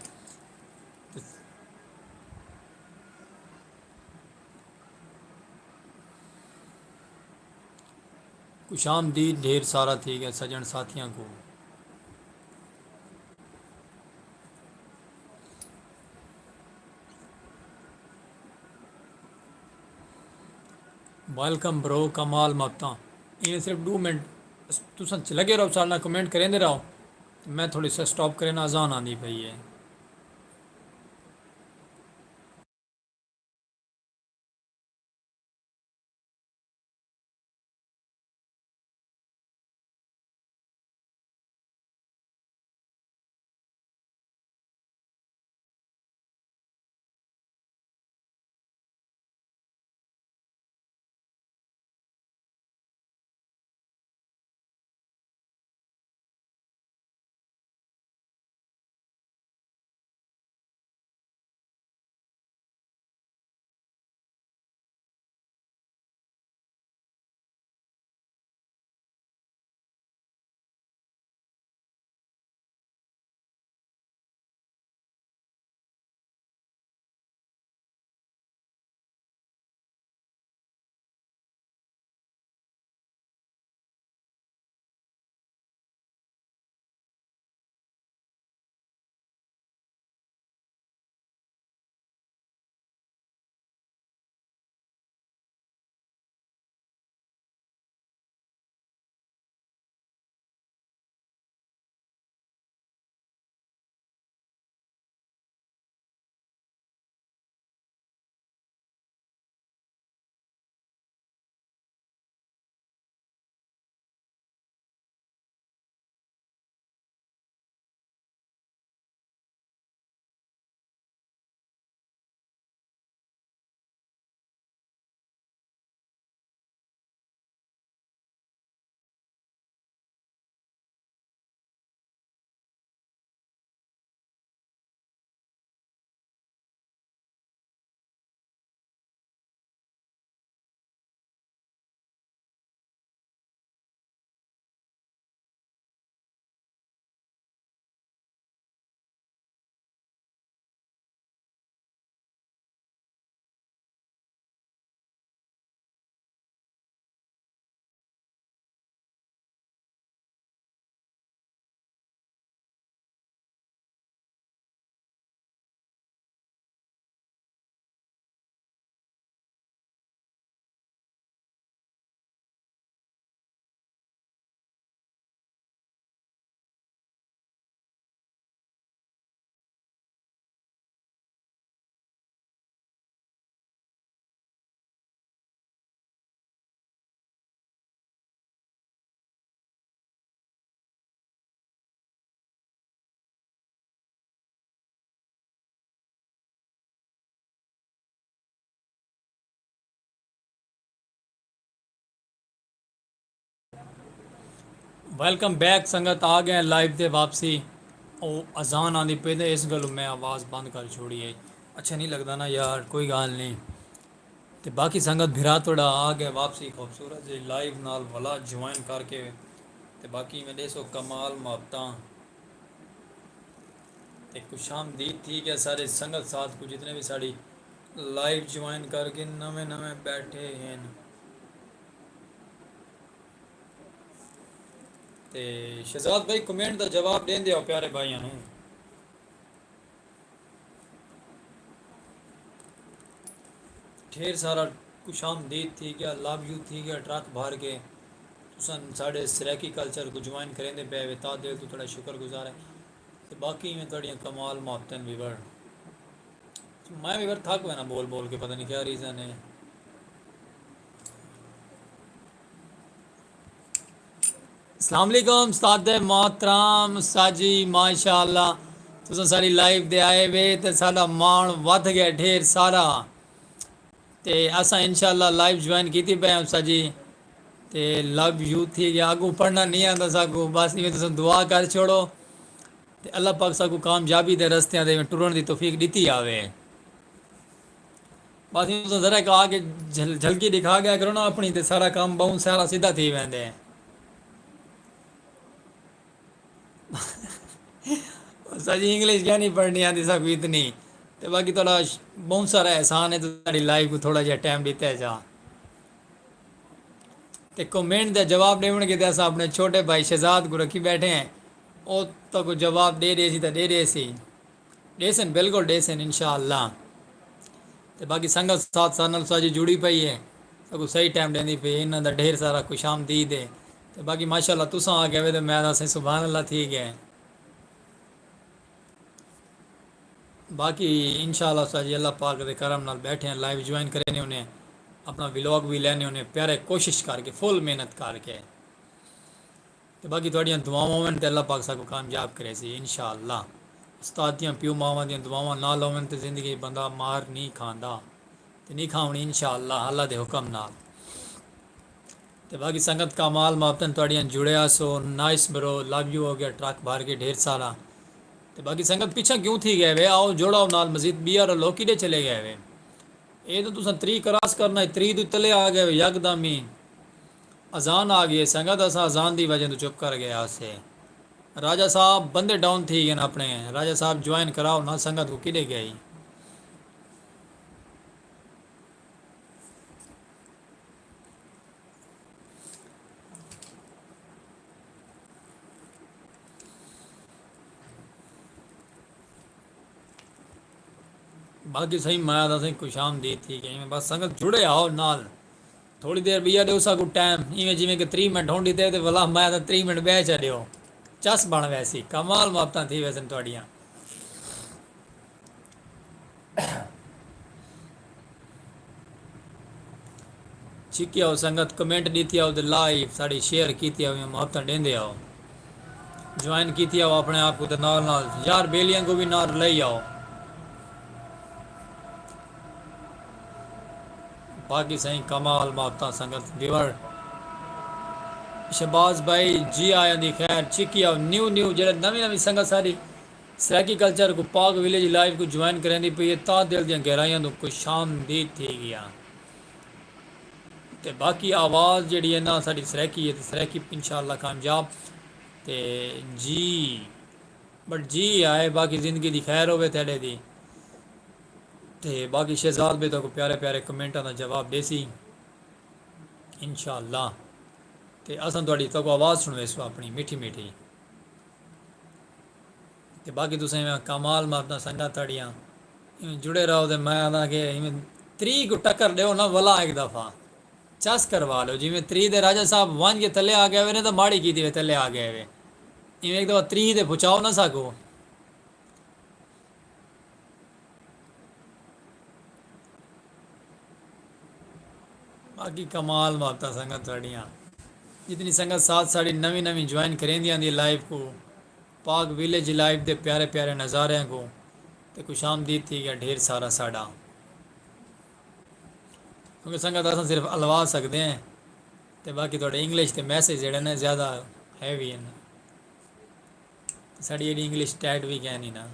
خوش آمدید ڈھیر سارا تھی ڳئے سڄݨ ساتھیاں کوں۔ ویلکم برو کمال متاں۔ ایویں صرف ݙو منٹ تساں لڳے رہو، ساݙے نال کمنٹ کریندے رہو۔ میں تھوڑی سا سٹاپ کرینا، اذان آندی پئی ہے۔ ویلکم بیک سنگت، آ گئے لائیو تے واپسی۔ او اذان آندی پئی تے اس گلوں میں آواز بند کر چھوڑی ہے۔ اچھا نہیں لگدا نا یار، کوئی گال نہیں۔ تے باقی سنگت بھرا تہاݙا آ گئے واپسی خوبصورت جی لائیو نال ولا جوائن کر کے۔ تے باقی میں ݙیسو کمال محبتاں تے خوش آمدید تھی ڳیا سارے سنگت ساتھ کوں جتنے وی ساݙی لائیو جوائن کر کے نویں نویں ٻیٹھے ہن۔ تے شہزاد بھائی کمنٹ دا جواب ݙیندے ہو پیارے بھائیاں نوں۔ ڈھیر سارا خوش آمدید تھی ڳیا، لو یو تھی ڳیا ٹرک بھر کے۔ تساں ساݙے سرائیکی کلچر کوں جوائن کریندے پئے وے، تہاݙے دل توں تہاݙا شکر گزار ہے۔ تے باقی ایویں تہاݙیاں کمال محبتاں ویور۔ میں ویور تھک وینا بول بول کے، پتہ نہیں کیا ریزن ہے۔ السلام علیکم استاد محترم، استاد جی ماشاءاللہ تساں ساری لائیو دے آئے وے تے ساڈا مان ودھ گیا ڈھیر سارا۔ تے اساں انشاءاللہ لائیو جوائن کیتی پئے ہم استاد جی۔ تے لو یو تھی گیا، اگوں پڑھنا نہیں آندا ساکوں، بس ایویں تساں دعا کر چھوڑو۔ تے اللہ پاک ساکوں کامیابی دے رستیاں دے ٹرن دی توفیق ݙتی آوے۔ بس ایویں تساں ذرا ہک آ کے جھل- جھلکی ݙکھا گیا کرو نا اپݨی، تے سارا کم ٻہوں سارا سیدھا تھی ویندے۔ ساجی انگلش کیا نہیں پڑھنی آندی ساکوں اتنی۔ تے باقی تہاݙا ش- ٻہوں سارا احسان ہے، تساں ساݙی لائیو کوں تھوڑا جیہا ٹائم ݙتے جا۔ تے کمنٹ دا جواب ݙیوݨ کیتے اساں اپݨے چھوٹے بھائی شہزاد کوں رکھی ٻیٹھے ہیں۔ او تہاکوں جواب ݙے ݙیسی تاں ݙے ݙیسی۔ ݙیسن، بالکل ݙیسن انشاءاللہ۔ تے باقی سنگت ساتھ ساتھ نال ساجی جڑی پئی ہے، ساکوں صحیح ٹائم ݙیندی پئی ہے، انہاں دا ڈھیر سارا خوش آمدید ہے۔ تے باقی ماشاءاللہ تساں آ ڳئے وے تے میں تاں سائیں سبحان اللہ تھی ڳئے۔ باقی انشاءاللہ ساجی اللہ پاک دے کرم نال ٻیٹھے ہیں، لائیو جوائن کرینے ہونے، اپݨا ولاگ وی لینے ہونے، پیارے کوشش کر کے، فل محنت کر کے۔ تے باقی تہاݙیاں دعاواں ہوون تے اللہ پاک ساکوں کامیاب کریسی انشاءاللہ۔ استاد دیاں پیو ماواں دیاں دعاواں نال ہوون تے زندگی بندہ مار نی کھاندا تے نی کھاوݨی انشاءاللہ اللہ دے حکم نال۔ تے باقی سنگت کمال محبتاں تہاݙیاں جڑے آسو، نائس برو، لو یو ہو گیا ٹرک بھر کے ڈھیر سارا۔ تے باقی سنگت پچھاں کیوں تھی ڳئے وے؟ آؤ جوڑاؤ نال مزید ٻیا رلو، کݙے چلے ڳئے وے؟ اے تاں تساں تریہہ کراس کرنا ہے، تریہہ توں تلے آ ڳئے ہو یکدم ہی۔ اذان آ ڳئی ہے سنگت، اساں اذان دی وجہ توں چپ کر ڳئے ہاسے۔ راجہ صاحب بندے ڈاؤن تھی ڳئے ہن اپݨے، راجہ صاحب جوائن کراؤ نا سنگت کوں کݙے ڳئے۔ باقی سائیں میں آہدا سائیں خوش آمدید تھی ڳئی میں، بس سنگت جڑے آؤ نال۔ تھوڑی دیر ٻیا ݙیو ساکوں ٹائم، ایویں جیویں کہ تریہہ منٹ ہݨ ݙتے تے ولا میں آہدا تریہہ منٹ ٻئے چا ݙیو، چس بݨ ویسی، کمال محبتاں تھی ویسن تہاݙیاں۔ چھکی آؤ سنگت، کمنٹ ݙتی آؤ تے لائیو ساݙی شیئر کیتی آؤ، محبتاں ݙیندے آؤ، جوائن کیتی آؤ اپݨے آپ کوں تے نال نال یار بیلیاں کوں وی نال رلائی آؤ۔ باقی سائیں کمال محبتاں سنگت ویور۔ شہباز بھائی جی آیاں دی خیر، چھکی آؤ نیو نیو جیڑھے نویں نویں سنگت ساݙی سرائیکی کلچر کوں پاک ویلیج لائیو کوں جوائن کریندی پئی ہے تاں دل دیاں گہرائیاں توں خوش آمدید تھی ڳیا۔ تے باقی آواز جیڑھی ہے نا ساݙی سرائیکی ہے تے سرائیکی انشاءاللہ کامیاب۔ تے جی بٹ جی آئے، باقی زندگی دی خیر ہووے تیݙے دی۔ تے باقی شہزاد بھئی تہاکوں پیارے پیارے کمنٹاں دا جواب ݙیسی انشاءاللہ۔ تے اساں تہاݙی تہاکوں آواز سݨویسوں اپݨی میٹھی میٹھی۔ تے باقی تساں ایویں کمال محبتاں سنگتاں تہاݙیاں، ایویں جڑے رہو تے میں آہداں کہ ایویں تریہہ کوں ٹکر ݙیو نا ولا ہک دفعہ چس کروا لو، جیویں تریہہ دے راجہ صاحب ونڄ کے تلے آ ڳئے ہوئے نے تاں ماڑی کیتی ہوئے تلے آ ڳئے ہوئے، ایویں ہک دفعہ تریہہ تے پہنچاؤ نا ساکوں۔ باقی کمال محبتاں سنگت تہاݙیاں۔ جتنی سنگت ساتھ ساݙی نویں نویں جوائن کریندی آندی ہے لائیو کوں، پاک ویلیج لائیو دے پیارے پیارے نظاریاں کوں، تے خوش آمدید تھی ڳیا ڈھیر سارا ساݙا۔ کیونکہ سنگت اساں صرف الوا سڳدے ہیں۔ تے باقی تہاݙے انگلش دے میسج جیڑھے نے زیادہ ہے وی ہن۔ ساݙی ایݙی انگلش ٹائٹ وی کائنی نا۔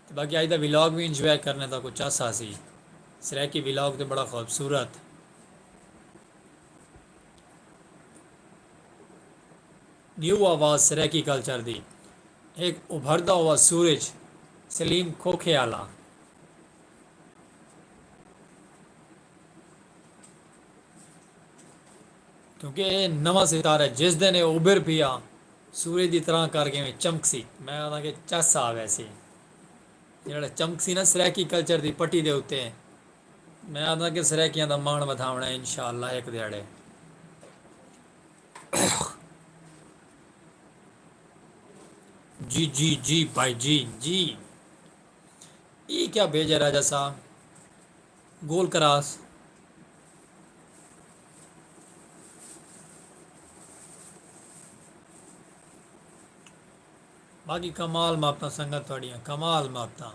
تے باقی اڄ دا ولاگ وی انجوائے کرݨے دا کجھ چس ہاسی۔ سرائیکی ولاگ تے بڑا خوبصورت۔ نیو آواز سرائیکی کلچر دی، ہک ابھردا ہوا سورج، سلیم کھوکھے آلا۔ کیونکہ اے نواں ستارہ ہے، جس دن اے ابھر پیا، سورج دی طرح کر کے ایویں چمکسی۔ میں آکھاں کہ چس آ ویسی۔ جیڑھا چمکسی نا سرائیکی کلچر دی پٹی دے اتے، میں آکھاں کہ سرائیکیاں دا مان ودھاوݨا ہے انشاءاللہ ہک دیہاڑے۔ جی، جی، جی، بھائی جی، جی۔ اے کیا بھیجا راجہ صاحب؟ گول کراس۔ باقی کمال محبتاں سنگت تہاݙیاں، کمال محبتاں۔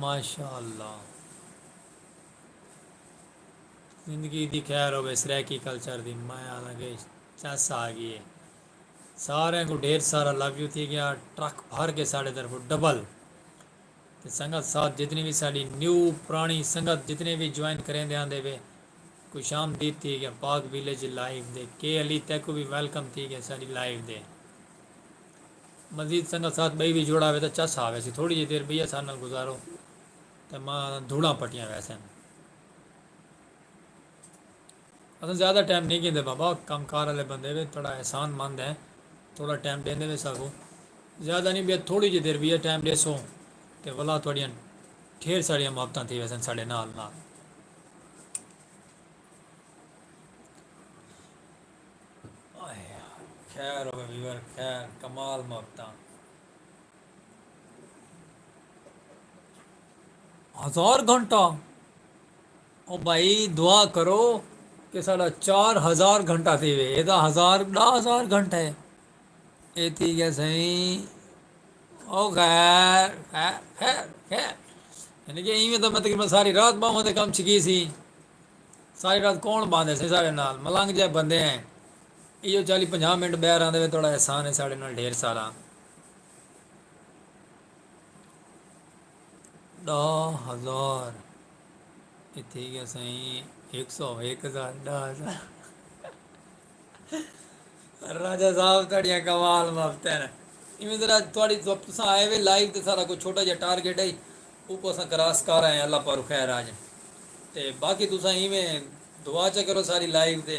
ماشاءاللہ۔ زندگی دی خیر ہووے، سرائیکی کلچر دی، میں آکھاں کہ چس آ ڳئی ہے۔ ساریں کوں ڈھیر سارا لو یو تھی ڳیا، ٹرک بھر کے ساݙے طرفوں ڈبل۔ تے سنگت ساتھ جتنی وی ساݙی نیو پراݨی سنگت جتنے وی جوائن کریندے آندے وے، خوش آمدید تھی ڳیا پاک ویلیج لائیو دے۔ کے علی تیکوں وی ویلکم تھی ڳیا ساݙی لائیو دے۔ مزید سنگت ساتھ ٻئی وی جوڑا وے تاں چس آ ویسی، تھوڑی جئی دیر ٻئی اساݙے نال گزارو تے ماں دھوڑاں پٹیاں ویسن۔ اساں زیادہ ٹائم نہیں گھندے بابا، کم کار والے بندے وے، تھوڑا احسان مند ہیں، تھوڑا ٹائم ݙیندے وے ساکوں۔ زیادہ نہیں، ٻیا تھوڑی جئی دیر ٻیا ٹائم ݙیسوں تے ولا تہاݙیاں ڈھیر ساریاں محبتاں تھی ویسن ساݙے نال نال۔ آئے، خیر ہووے ویور، خیر، کمال محبتاں۔ ہزار گھنٹہ؟ او بھائی، دعا کرو کہ ساݙا چار ہزار گھنٹہ تھیوے۔ اے تاں ہزار، ݙاہ ہزار گھنٹہ ہے۔ اے تھی ڳیا سئیں۔ او خیر، خیر، خیر، خیر۔ یعنی کہ ایویں تاں میں تقریباً ساری رات ٻاہواں تے کم چکی سی۔ ساری رات کون ٻاہندے سئیں ساݙے نال؟ ملنگ جئے بندے ہیں۔ ایہو چالیہہ پنجاہ منٹ ٻاہر آندے وے، تہاݙا احسان ہے ساݙے نال ڈھیر سارا۔ ݙاہ ہزار۔ اے تھی ڳیا سئیں، ہک سو، ہک ہزار، ݙاہ ہزار۔ راجہ صاحب، تہاݙیاں کمال محبتاں ہن۔ ایویں ذرا تہاݙی، تساں آئے وے لائیو تے ساݙا کوئی چھوٹا جیہا ٹارگٹ ہے، اوکوں اساں کراس کر آئے ہیں، اللہ پاروں خیر آ جائے۔ تے باقی تساں ایویں دعا چا کرو ساری لائیو تے۔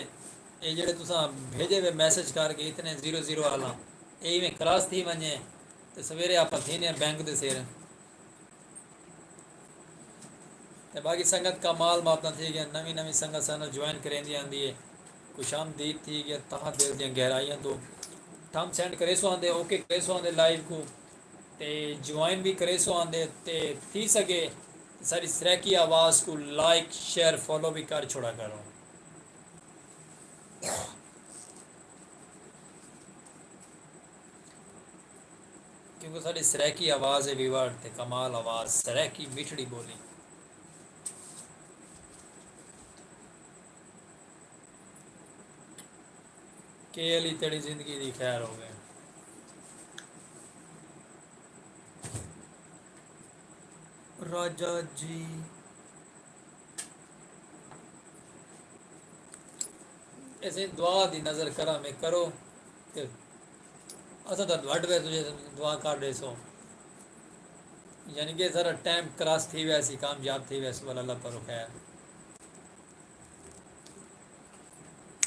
اے جیڑھے تساں بھیجے وے میسج کر کے اتنے زیرو زیرو آلا، اے ایویں کراس تھی ونڄے تے سویرے آپاں تھیندے ہیں بینک دے سر۔ تے باقی سنگت کمال محبتاں تھی ڳیاں، نویں نویں سنگت ساݙے نال جوائن کریندی آندی ہے۔ خوش آمدید تھی ڳیا تہہ دل دیاں گہرائیاں توں۔ تھمب سینڈ کریسو آندے، اوکے کریسو آندے لائیو کوں، تے جوائن وی کریسو آندے، تے تھی سڳے ساݙی سرائیکی آواز کوں لائک، شیئر، فالو وی کر چھوڑا کرو۔ کیونکہ ساݙی سرائیکی آواز ہے ویور، تے کمال آواز، سرائیکی میٹھڑی ٻولی۔ کے علی، تیݙی زندگی دی خیر ہووے۔ راجہ جی، اسیں دعا دی نظر کرم کرو تے اساں تاں وڈھ ویسوں جے دعا کر ݙیسو، یعنی کہ سارا ٹائم کراس تھی ویسی، کامیاب تھی ویسوں، ولا اللہ پاروں خیر۔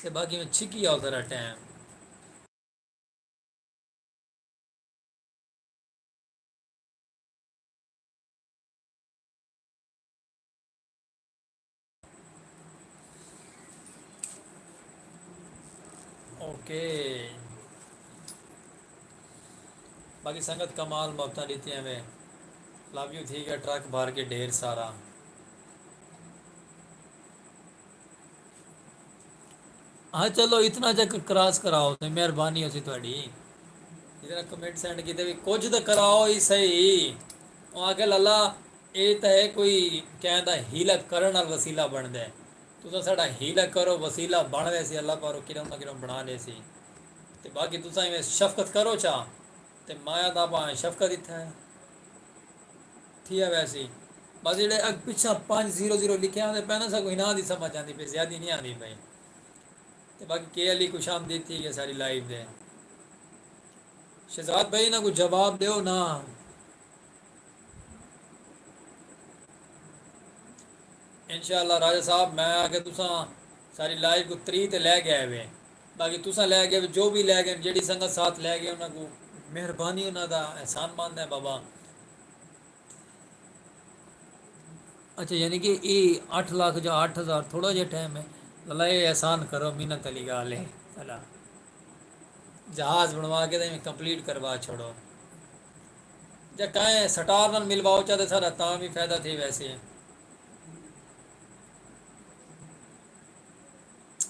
تے باقی میں چھکی آؤ ذرا ٹائم۔ اوکے۔ باقی سنگت کمال محبتاں ݙتیاں وے۔ لو یو تھی ڳیا ٹرک بھر کے ڈھیر سارا۔ ہاں چلو، اتنا جا کراس کراؤ تے مہربانی ہوسی تہاݙی۔ اتنا کمنٹ سینڈ کیتے وی کجھ تاں کراؤ ہی صحیح۔ او آکھے لالا، اے تاں ہے کوئی کہیں دا حیلہ کرݨ نال وسیلہ بݨدا ہے۔ تساں ساݙا حیلہ کرو، وسیلہ بݨ ویسی، اللہ پاروں کرم نہ کرم بݨا لیسی۔ تے باقی تساں ایویں شفقت کرو چا، تے مایا دا پاویں شفقت اتھاں ہے۔ تھیا ویسی۔ بس جیڑھے اڳ پچھاں پنج زیرو زیرو لکھے آندے پئے نا، ساکوں انہاں دی سمجھ آندی پئی، زیادہ نہیں آندی پئی۔ تے باقی کے علی خوش آمدید تھی ڳئے ساری لائیو دے۔ شہزاد بھائی، انہاں کوں جواب ݙیو نا۔ انشاءاللہ راجہ صاحب، میں آکھیا تساں ساری لائیو کوں تری تے لے ڳئے وے، باقی تساں لے ڳئے وے، جو بھی لے ڳئے، جیڑھی سنگت ساتھ لے ڳئے، انہاں کوں مہربانی، انہاں دا احسان مند ہے بابا۔ اچھا، یعنی کہ اے اٹھ لاکھ یا اٹھ ہزار تھوڑا جہا ٹائم ہے، اللہ اے احسان کرو، منت والی ڳالھ ہے۔ اللہ جہاز بݨوا کے تے کمپلیٹ کروا چھوڑو۔ جے کہیں سٹار نال ملواؤ چا تے سارا تاں بھی فائدہ تھی ویسی۔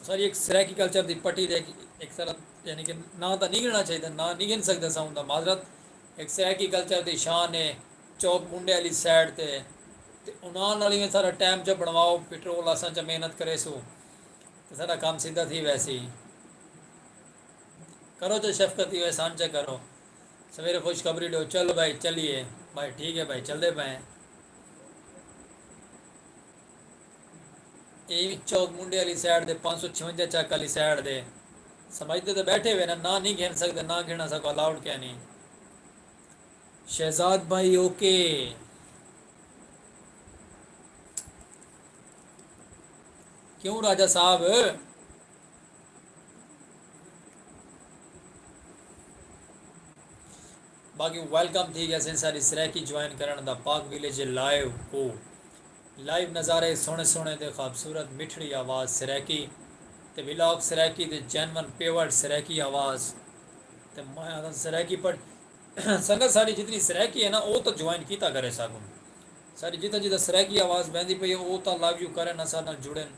ساری ایک سرائیکی کلچر دی پٹی دے ایک طرح، یعنی کہ ناں تاں نہیں گھننا چاہیے، ناں نہیں گھن سکدے ساں، اوندا معذرت۔ ایک سرائیکی کلچر دی شان ہے، چوک منڈے والی سائیڈ تے، تے انہاں نال ایویں سارا ٹائم چا بݨواؤ، پٹرول اساں چا محنت کریسوں، تے سارا کم سیدھا تھی ویسی۔ کرو چا شفقت، ایویں احسان چا کرو۔ سویرے خوشخبری ݙیو، چلو بھائی چلیے۔ بھائی ٹھیک ہے بھائی، چلدے پئے ہیں۔ اے وی چوک منڈے والی سائیڈ دے، پنج سو چھونجا چک والی سائیڈ دے۔ سمجھدے تے ٻیٹھے ہوئے نا، نہ نہیں گھن سکدے، نہ گھنݨا ساکوں الاؤڈ کائنی۔ شہزاد بھائی اوکے۔ کیوں راجہ صاحب؟ باقی ویلکم تھی ڳیا سئیں ساری سرائیکی جوائن کرݨ دا پاک ویلیج لائیو کوں۔ لائیو نظارے سوہݨے سوہݨے تے خوبصورت مٹھڑی آواز سرائیکی تے ولاگ سرائیکی تے جینون پیور سرائیکی آواز تے میں آکھاں سرائیکی پڑھ۔ سنگت ساݙی جتنی سرائیکی ہے نا، او تاں جوائن کیتا کرے ساکوں۔ ساݙی جتھاں جتھاں سرائیکی آواز ویندی پئی ہے، او تاں لو یو کرن، اساݙے نال جڑن۔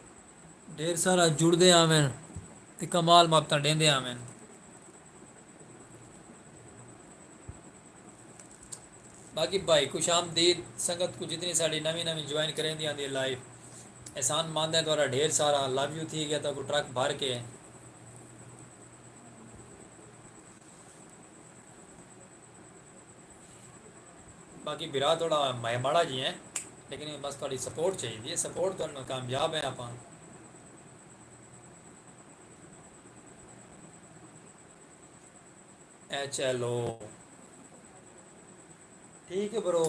ڈھیر سارا جڑدے آون تے کمال محبتاں ݙیندے آون۔ باقی بھائی خوش آمدید، سنگت کوں جتنی ساݙی نویں نویں جوائن کریندی آندی ہے لائیو، احسان مند ہے تہاݙا ڈھیر سارا، لو یو تھی ڳیا تہاکوں ٹرک بھر کے۔ باقی بھرا تھوڑا میں ماڑا جی ہیں، لیکن بس تھوڑی سپورٹ چاہیے، سپورٹ تو کامیاب ہیں آپ۔ H L O. ٹھیک ہے برو۔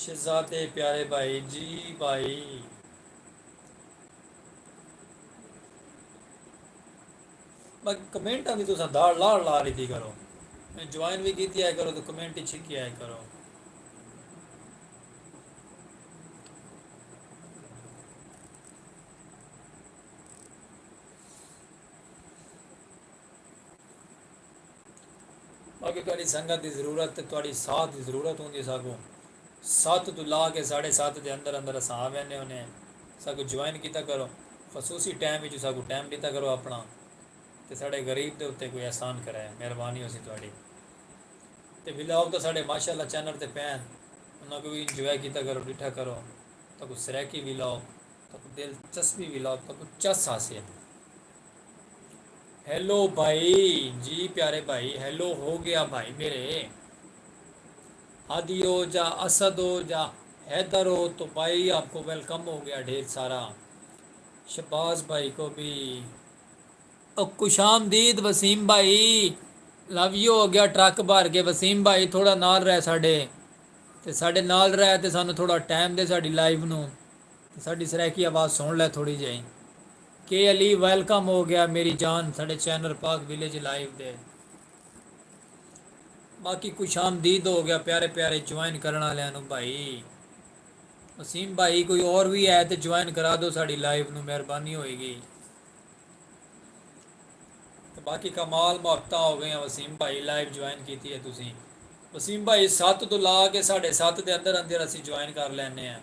شہزادے پیارے بھائی، جی بھائی۔ باقی کمنٹاں دی تساں داڑ لاڑ لا ݙتی کرو۔ میں جوائن وی کیتی آئے کرو تے کمنٹ ہی چھکی آئے کرو۔ باقی تہاݙی سنگت دی ضرورت تے تہاݙی ساتھ دی ضرورت ہوندی ہے ساکوں۔ ست توں لا کے ساڑھے ست دے اندر اندر اساں آ ویندے ہوندے ہیں۔ ساکوں جوائن کیتا کرو۔ خصوصی ٹائم وچ ساکوں ٹائم ݙتا کرو اپݨا۔ تے ساݙے غریب دے اتے کوئی احسان کرے، مہربانی ہوسی تہاݙی۔ تے ولاگ تاں ساݙے ماشاءاللہ چینل تے پئے ہن، انہاں کوں وی انجوائے کیتا کرو، ݙٹھا کرو۔ تہاکوں سرائیکی ولاگ، تہاکوں دلچسپی ولاگ، تہاکوں چس حاصل۔ ہیلو بھائی، جی پیارے بھائی، ہیلو ہو گیا بھائی میرے۔ ہادی ہو جا، اسد ہو جا، حیدر ہو تو بھائی آپ کو ویلکم ہو گیا ڈھیر سارا۔ شہباز بھائی کو بھی۔ او خوش آمدید وسیم بھائی، لو یو ہو گیا ٹرک بھر کے۔ وسیم بھائی تھوڑا نال رہ ساڈے، تے ساڈے نال رہ تے سانو تھوڑا ٹائم دے ساڈی لائیو نو، تے ساڈی سرائیکی آواز سن لے تھوڑی جئی۔ کے علی ویلکم ہو گیا میری جان ساڈے چینل پاک ویلیج لائیو دے۔ باقی خوش آمدید ہو گیا پیارے پیارے جوائن کرن والیاں نو بھائی۔ وسیم بھائی کوئی اور بھی ہے تے جوائن کرا دو ساڈی لائیو نو، مہربانی ہوئے گی۔ تے باقی کمال محبتاں ہو گئیاں وسیم بھائی، لائیو جوائن کیتی ہے تسیں۔ وسیم بھائی ست تو لا کے ساڑھے ست دے اندر اندر اسی جوائن کر لینے ہیں،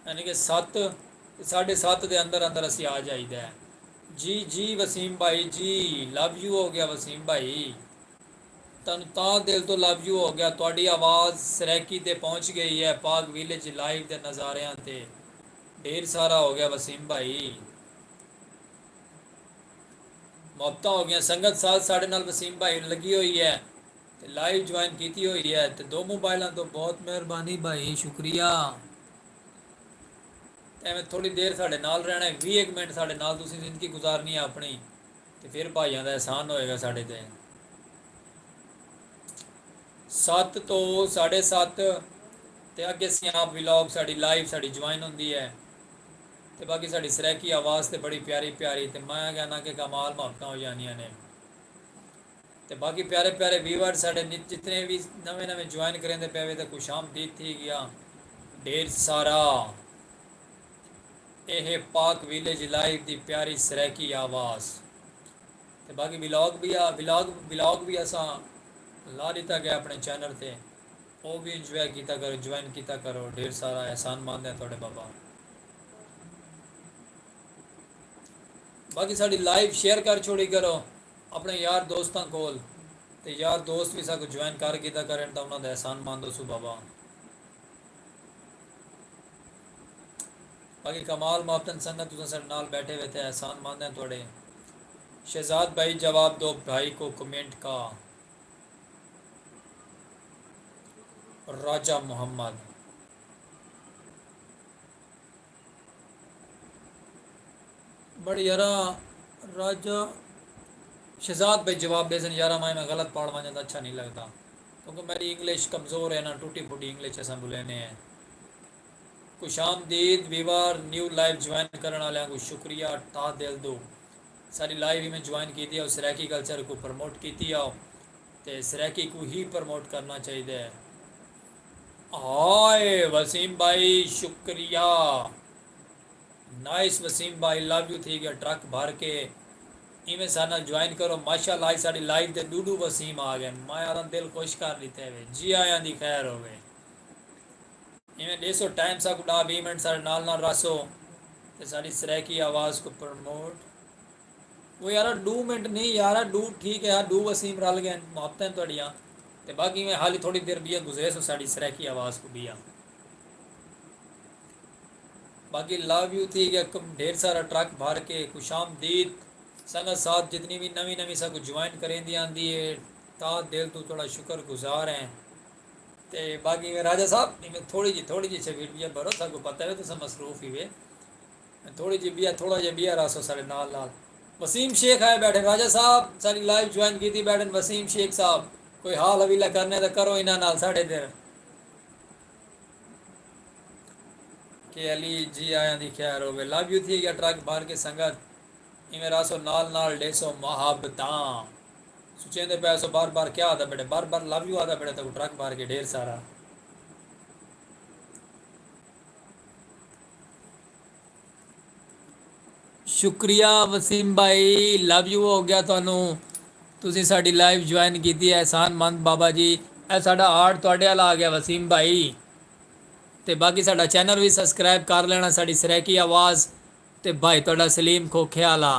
یعنی کہ ست تے ساڑھے ست دے اندر اندر اسی آ جائیدا ہے۔ جی جی وسیم بھائی جی، لو یو ہو گیا وسیم بھائی۔ تانوں تاں دل توں لو یو ہو گیا۔ تہاڈی آواز سرائیکی تے پہنچ گئی ہے پاک ویلیج لائیو دے نظاریاں تے۔ ڈھیر سارا ہو گیا وسیم بھائی۔ محبتاں ہو گیاں۔ سنگت ساتھ ساڈے نال وسیم بھائی لگی ہوئی ہے تے لائیو جوائن کیتی ہوئی ہے تے دو موبائلاں توں۔ بہت مہربانی بھائی، شکریہ۔ تے ایویں تھوڑی دیر ساڈے نال رہنا ہے، ویہہ ایک منٹ ساڈے نال تسی زندگی گزارنی ہے اپنی۔ تے پھر بھائیاں دا احسان ہوئے گا ساڈے تے۔ ست توں ساڈے ست تے اگے سیاں آپ ولاگ ساڈی لائیو ساڈی جوائن ہوندی ہے۔ تے باقی ساڈی سرائیکی آواز تے بڑی پیاری پیاری تے میں کہنا کہ کمال محبتاں ہو جانیاں نے۔ تے باقی پیارے پیارے ویور ساڈے نت جتنے وی نویں نویں جوائن کریندے پے وے تے خوش آمدید تھی گیا۔ ڈھیر سارا۔ اے ہے پاک ویلیج لائیو دی پیاری سرائیکی آواز۔ تے باقی ولاگ بھی آ ولاگ ولاگ بھی اساں لا ڈتا گیا اپنے چینل تے۔ او بھی انجوائے کیتا کرو، جوائن کیتا کرو۔ ڈھیر سارا احسان مند ہے تہاڈے بابا۔ باقی ساڈی لائیو شیئر کر چھوڑی کرو اپنے یار دوستاں کول۔ تے یار دوست بھی ساکو جوائن کر گھدا کرن تاں انہاں دا احسان مند ہوسوں بابا۔ باقی کمال ماپتن سنگت تساں ساڈے نال بیٹھے ہوئے تے احسان مند ہیں تہاڈے۔ شہزاد بھائی جواب دو بھائی کو کمنٹ کا۔ راجہ محمد۔ بڑے یارا راجہ شہزاد بھائی جواب ڈیسن یارا میں میں غلط پڑھ ونجاں تاں اچھا نہیں لگدا کیونکہ میڈی انگلش کمزور ہے نا ٹوٹی پھوٹی انگلش اساں بولینے ہیں۔ خوش آمدید ویور نیو لائیو جوائن کرن آلیاں کوں شکریہ تہہ دل دو ساڈی لائیو ایویں جوائن کیتی آؤ سرائیکی کلچر کوں پروموٹ کیتی آؤ تے سرائیکی کوں ہی پروموٹ کرنا چاہیدا ہے۔ ہائے وسیم بھائی شکریہ۔ نائس وسیم بھائی لو یو تھی گیا ٹرک بھر کے ایویں ساڈے نال جوائن کرو ماشاءاللہ اج ساڈی لائیو تے ڈو ڈو وسیم آ گئے میں آدھاں دل خوش کر ڈتے وے جی آیاں دی خیر ہووے ایویں ڈیسو ٹائم ساکو ڈاہ ویہہ منٹ ساڈے نال نال رہسو تے ساڈی سرائیکی آواز کو پروموٹ او یارا ڈو منٹ نی یارا ڈو ٹھیک ہے یار ڈو وسیم رل گئے محبتیں تہاڈیاں تے باقی ایویں حالی تھوڑی دیر بیا گزریسو ساڈی سرائیکی آواز کو بیا۔ باقی لو یو تھی گیا ڈھیر سارا ٹرک بھر کے خوش آمدید سنگت ساتھ جتنی بھی نوی نوی ساکو جوائن کریں دی آندی ہے تا دل تو تھوڑا شکر گزار ہیں تے باقی میں راجہ صاحب میں تھوڑی جی تھوڑی جی سے ویڈیو بھرو ساکو پتہ ہے تو سا مصروف ہی وے تھوڑی جی بیا تھوڑا جی بیا راسو سارے نال نال وسیم شیخ آئے بیٹھے راجہ صاحب ساری لائیو جوائن کی تھی بیٹھے وسیم شیخ صاحب کوئی حال حویلہ کرنے دا کرو انہاں نال ساڈے دل کہ علی جی آیاں دی خیر ہووے لو یو تھی گیا ٹرک بھر کے سنگت ایویں راسو نال نال ڈیسو محبتاں سچیندے پے سو بار بار کیا آدا بیٹھے بار بار لو یو آدا بیٹھے تاکو ٹرک بھر کے ڈھیر سارا شکریہ وسیم بھائی لو یو ہو گیا تانوں تسی ساڈی لائیو جوائن کیتی ہے احسان مند بابا جی اے ساڈا ہارٹ تہاڈے آلا آ گیا وسیم بھائی تے باقی ساڈا چینل وی سبسکرائب کر لینا ساڈی سرائیکی آواز تے بھائی تہاڈا سلیم کھوکھے آلا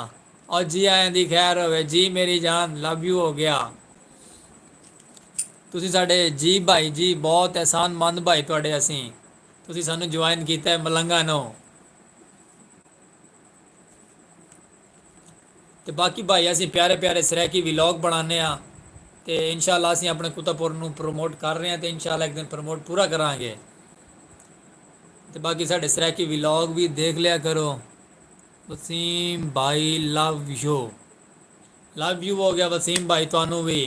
او جی آیاں دی خیر ہووے جی میری جان لو یو ہو گیا تسی ساڈے جی بھائی جی بہت احسان مند بھائی تہاڈے اسیں تسی سانوں جوائن کیتا ہے ملنگا نو تے باقی بھائی اسیں پیارے پیارے سرائیکی ولاگ بنانے ہاں تے انشاءاللہ اسیں اپنے کتا پور نو پروموٹ کر رہے ہیں تے انشاءاللہ ایک دن پروموٹ پورا کرانگے تے باقی ساڈے سرائیکی ولاگ بھی دیکھ لیا کرو وسیم بھائی لو یو لو یو ہو گیا وسیم بھائی تانوں بھی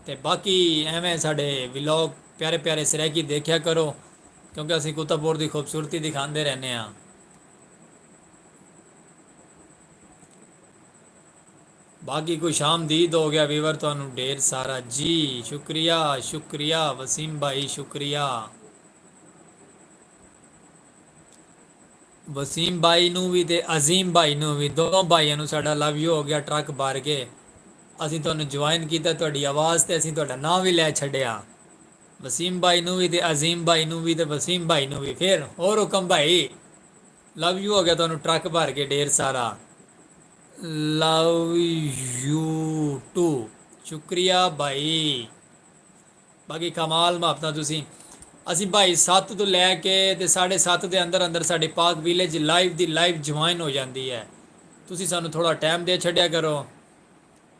تے باقی ایویں ساڈے ولاگ پیارے پیارے سرائیکی دیکھیا کرو کیونکہ اسی کتا پور دی خوبصورتی دکھاندے رہنے ہاں باقی کوئی شام دید ہو گیا ویور تانوں ڈھیر سارا جی شکریہ شکریہ وسیم بھائی شکریہ وسیم بھائی نو وی تے عظیم بھائی نو وی دونوں بھائیاں نو ساڈا لو یو ہو گیا ٹرک بھر کے اسیں تہانوں جوائن کیتا تہاڈی آواز تے اسیں تہاڈا ناں وی لے چھڈیا وسیم بھائی نو وی تے عظیم بھائی نو وی تے وسیم بھائی نو وی پھر ہور حکم بھائی لو یو ہو گیا تہانوں ٹرک بھر کے ڈھیر سارا لو یو ٹو شکریہ بھائی۔ باقی کمال محبتاں تسی۔ اسی بھائی ست تو لے کے تے ساڑھے ست دے اندر اندر ساڈے پاک ویلیج لائیو دی لائیو جوائن ہو جاندی ہے۔ تسی سانو تھوڑا ٹائم دے چھڈیا کرو۔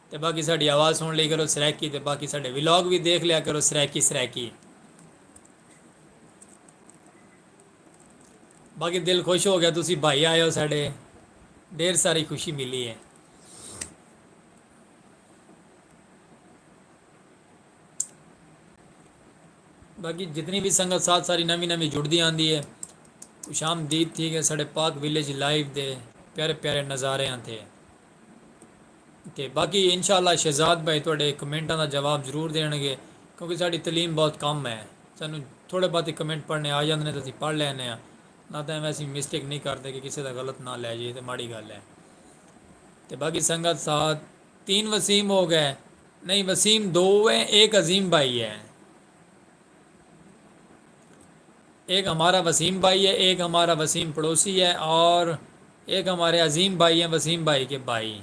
تے باقی ساڈی آواز سن لئی کرو سرائیکی، تے باقی ساڈے ولاگ وی دیکھ لیا کرو سرائیکی سرائیکی۔ باقی دل خوش ہو گیا، تسی بھائی آئے ہو ساڈے، ڈھیر ساری خوشی ملی ہے۔ باقی جتنی وی سنگت ساتھ ساری نوی نوی جڑدی آندی ہے، خوش آمدید تھی گئے ساڈے پاک ویلیج لائیو دے پیارے پیارے نظارے آں تے۔ تے باقی انشاءاللہ شہزاد بھائی تہاڈے کمنٹاں دا جواب ضرور دین گے، کیونکہ ساڈی تعلیم بہت کم ہے۔ سانوں تھوڑے بہت کمنٹ پڑھنے آ جاندے نے تے اسی پڑھ لینے ہاں، نہ تاں ایویں اسی مسٹیک نہیں کردے کہ کسے دا غلط نہ لے جائیے، تے ماڑی گل ہے۔ تے باقی سنگت ساتھ تین وسیم ہو گئے۔ نہیں، وسیم دو ہیں، ایک عظیم بھائی ہے۔ ایک ہمارا وسیم بھائی ہے، ایک ہمارا وسیم پڑوسی ہے، اور ایک ہمارے عظیم بھائی ہیں، وسیم بھائی کے بھائی۔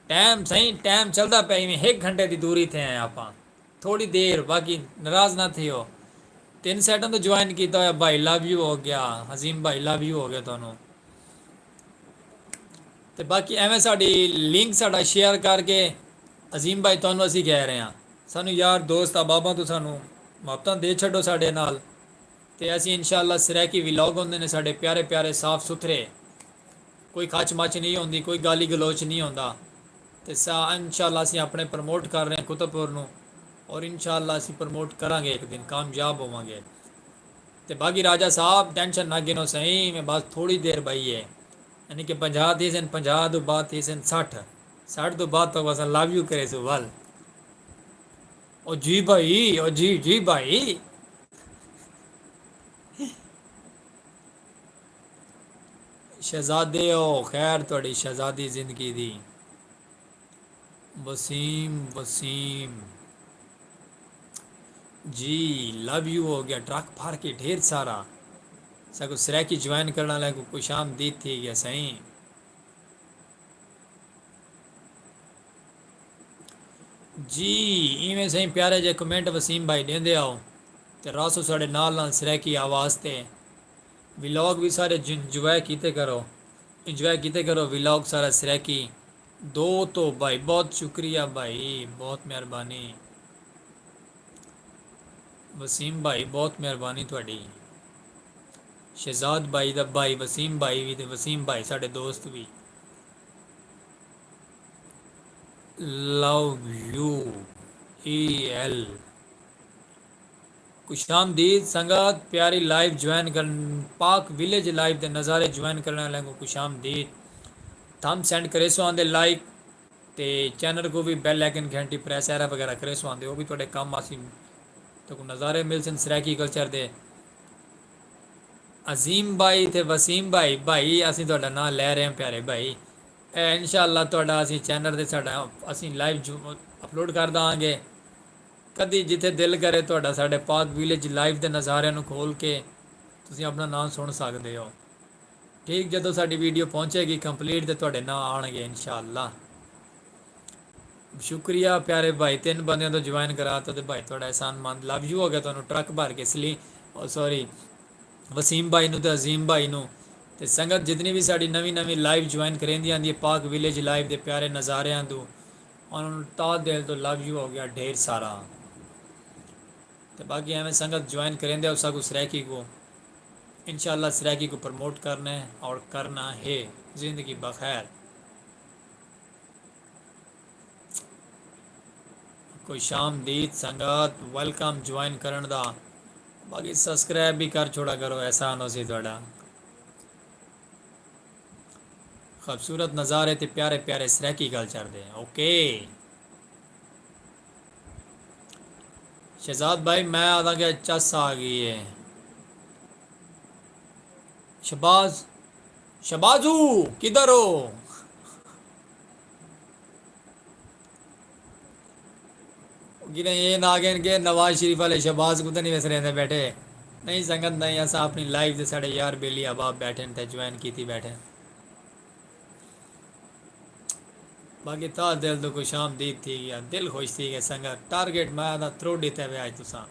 ٹائم سائیں، ٹائم چلدا پیا، ایویں ہک گھنٹے دی دوری تے ہیں آپاں۔ تھوڑی دیر، باقی ناراض نہ تھیو۔ تین سیٹاں تو جوائن کیتا ہویا بھائی، لو یو ہو گیا، عظیم بھائی، لو یو ہو گیا تانوں۔ تے باقی ایویں ساڈی لنک ساڈا شیئر کر کے عظیم بھائی تانوں اسی کہہ رہے ہاں، سانوں یار دوست احباباں تو سانوں محبتاں دے چھڈو ساڈے نال۔ تے اسی انشاءاللہ سرائیکی ولاگ ہوندے نے ساڈے پیارے پیارے صاف ستھرے، کوئی کھچ مچ نہیں ہوندی، کوئی گالی گلوچ نہیں ہوندا۔ تے سا انشاءاللہ اسی اپنے پروموٹ کر رہے ہیں کتب پور نو، اور انشاءاللہ اسی پروموٹ کراں گے، ایک دن کامیاب ہوواں گے۔ تے باقی راجہ صاحب ٹینشن نہ گھنو سائیں، میں بس تھوڑی دیر بئی ہے، یعنی کہ پنجاہ تھیسن، پنجاہ توں بعد تھیسن سٹھ، سٹھ توں بعد تک اساں لو یو کریسوں ول۔ او جی بھائی، او جی، جی بھائی۔ شہزادے او، خیر تہاڈی شہزادی زندگی دی۔ وسیم، وسیم۔ جی، لو یو ہو گیا، ٹرک بھر کے ڈھیر سارا۔ ساکوں سرائیکی جوائن کرݨ آلیاں کوں خوش آمدید تھی گیا سائیں۔ جی، ایویں سائیں پیارے جے کمنٹ وسیم بھائی ݙیندے آؤ تے راسو ساݙے نال نال سرائیکی آواز تے۔ ولاگ وی سارے انجوائے کیتے کرو، انجوائے کیتے کرو ولاگ سارا سرائیکی۔ دو تو بھائی، بہت شکریہ بھائی، بہت مہربانی۔ وسیم بھائی، بہت مہربانی تہاݙی۔ شہزاد بھائی دا بھائی، وسیم بھائی وی تے وسیم بھائی ساݙے دوست وی۔ Love U E L. خوش آمدید سنگت، پیاری لائیو جوائن کرن، پاک ویلیج لائیو دے نظارے جوائن کرݨ آلیاں کوں خوش آمدید۔ تھم سینڈ کریسو آندے لائک تے چینل کوں وی بیل آئیکن گھنٹی پریس ایرا وغیرہ کریسو آندے، او وی تہاݙے کم آسی۔ تہاکوں نظارے ملسن سرائیکی کلچر دے۔ عظیم بھائی تے وسیم بھائی، بھائی اسیں تہاݙا ناں لے رہے ہیں پیارے بھائی۔ اے انشاءاللہ تہاݙا اسیں چینل تے ساݙا اسیں لائیو جو اپلوڈ کر داں گے۔ کدی جتھے دل کرے تہاݙا ساݙے پاک ویلیج لائیو دے نظاریاں نوں کھول کے تسیں اپݨا ناں سݨ سڳدے ہو۔ ٹھیک جدوں ساݙی ویڈیو پہنچے گی کمپلیٹ تے تہاݙے ناں آݨ گے انشاءاللہ۔ شکریہ پیارے بھائی، تن بندیاں توں جوائن کراتا تے بھائی تہاݙا احسان مند، لو یو ہو گیا تہانوں ٹرک بھر کے سلی، او سوری، وسیم بھائی نوں تے عظیم بھائی نوں۔ تے سنگت جتنی وی ساݙی نویں نویں لائیو جوائن کریندی آندی ہے پاک ویلیج لائیو دے پیارے نظاریاں توں، انہاں نوں تہہ دل توں لو یو ہو گیا ڈھیر سارا۔ تے باقی ایویں سنگت جوائن کریندے ہو ساکوں سرائیکی کوں، انشاءاللہ سرائیکی کوں پروموٹ کرنا ہے اور کرنا ہے۔ زندگی بخیر۔ خوش آمدید سنگت، ویلکم جوائن کرݨ دا۔ باقی سبسکرائب بھی کر چھوڑا کرو، احسان ہوسی تہاݙا۔ خوبصورت نظارے تے پیارے پیارے سرائیکی کلچر دے۔ اوکے۔ شہزاد بھائی، میں آہداں کہ چس آ گئی ہے۔ شہباز، شہبازو، کدھر ہو؟ گنے اے نہ آکھن کہ نواز شریف والے شہباز کوں تاں نہیں وسریندے بیٹھے۔ نہیں سنگت نہیں، اساں اپݨی لائیو تے ساݙے یار بیلی احباب بیٹھے تے جوائن کیتی بیٹھے۔ باقی تہاں دل توں خوش آمدید تھی ڳیا، دل خوش تھی ڳئے سنگت، ٹارگٹ میں آہدا تروڑ ݙتے وے اڄ تساں۔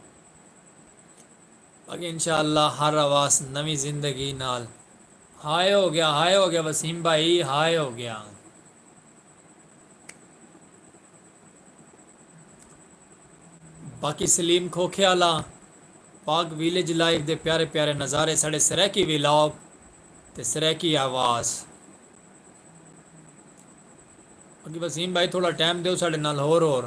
باقی انشاءاللہ ہر آواز نویں زندگی نال۔ ہائے ہو ڳیا، ہائے ہو ڳیا وسیم بھائی، ہائے ہو ڳیا۔ باقی سلیم کھوکھے آلا، پاک ویلیج لائیو دے پیارے پیارے نظارے، ساݙے سرائیکی ولاگ تے سرائیکی آواز۔ باقی وسیم بھائی تھوڑا ٹائم ݙیو ساݙے نال ہور ہور،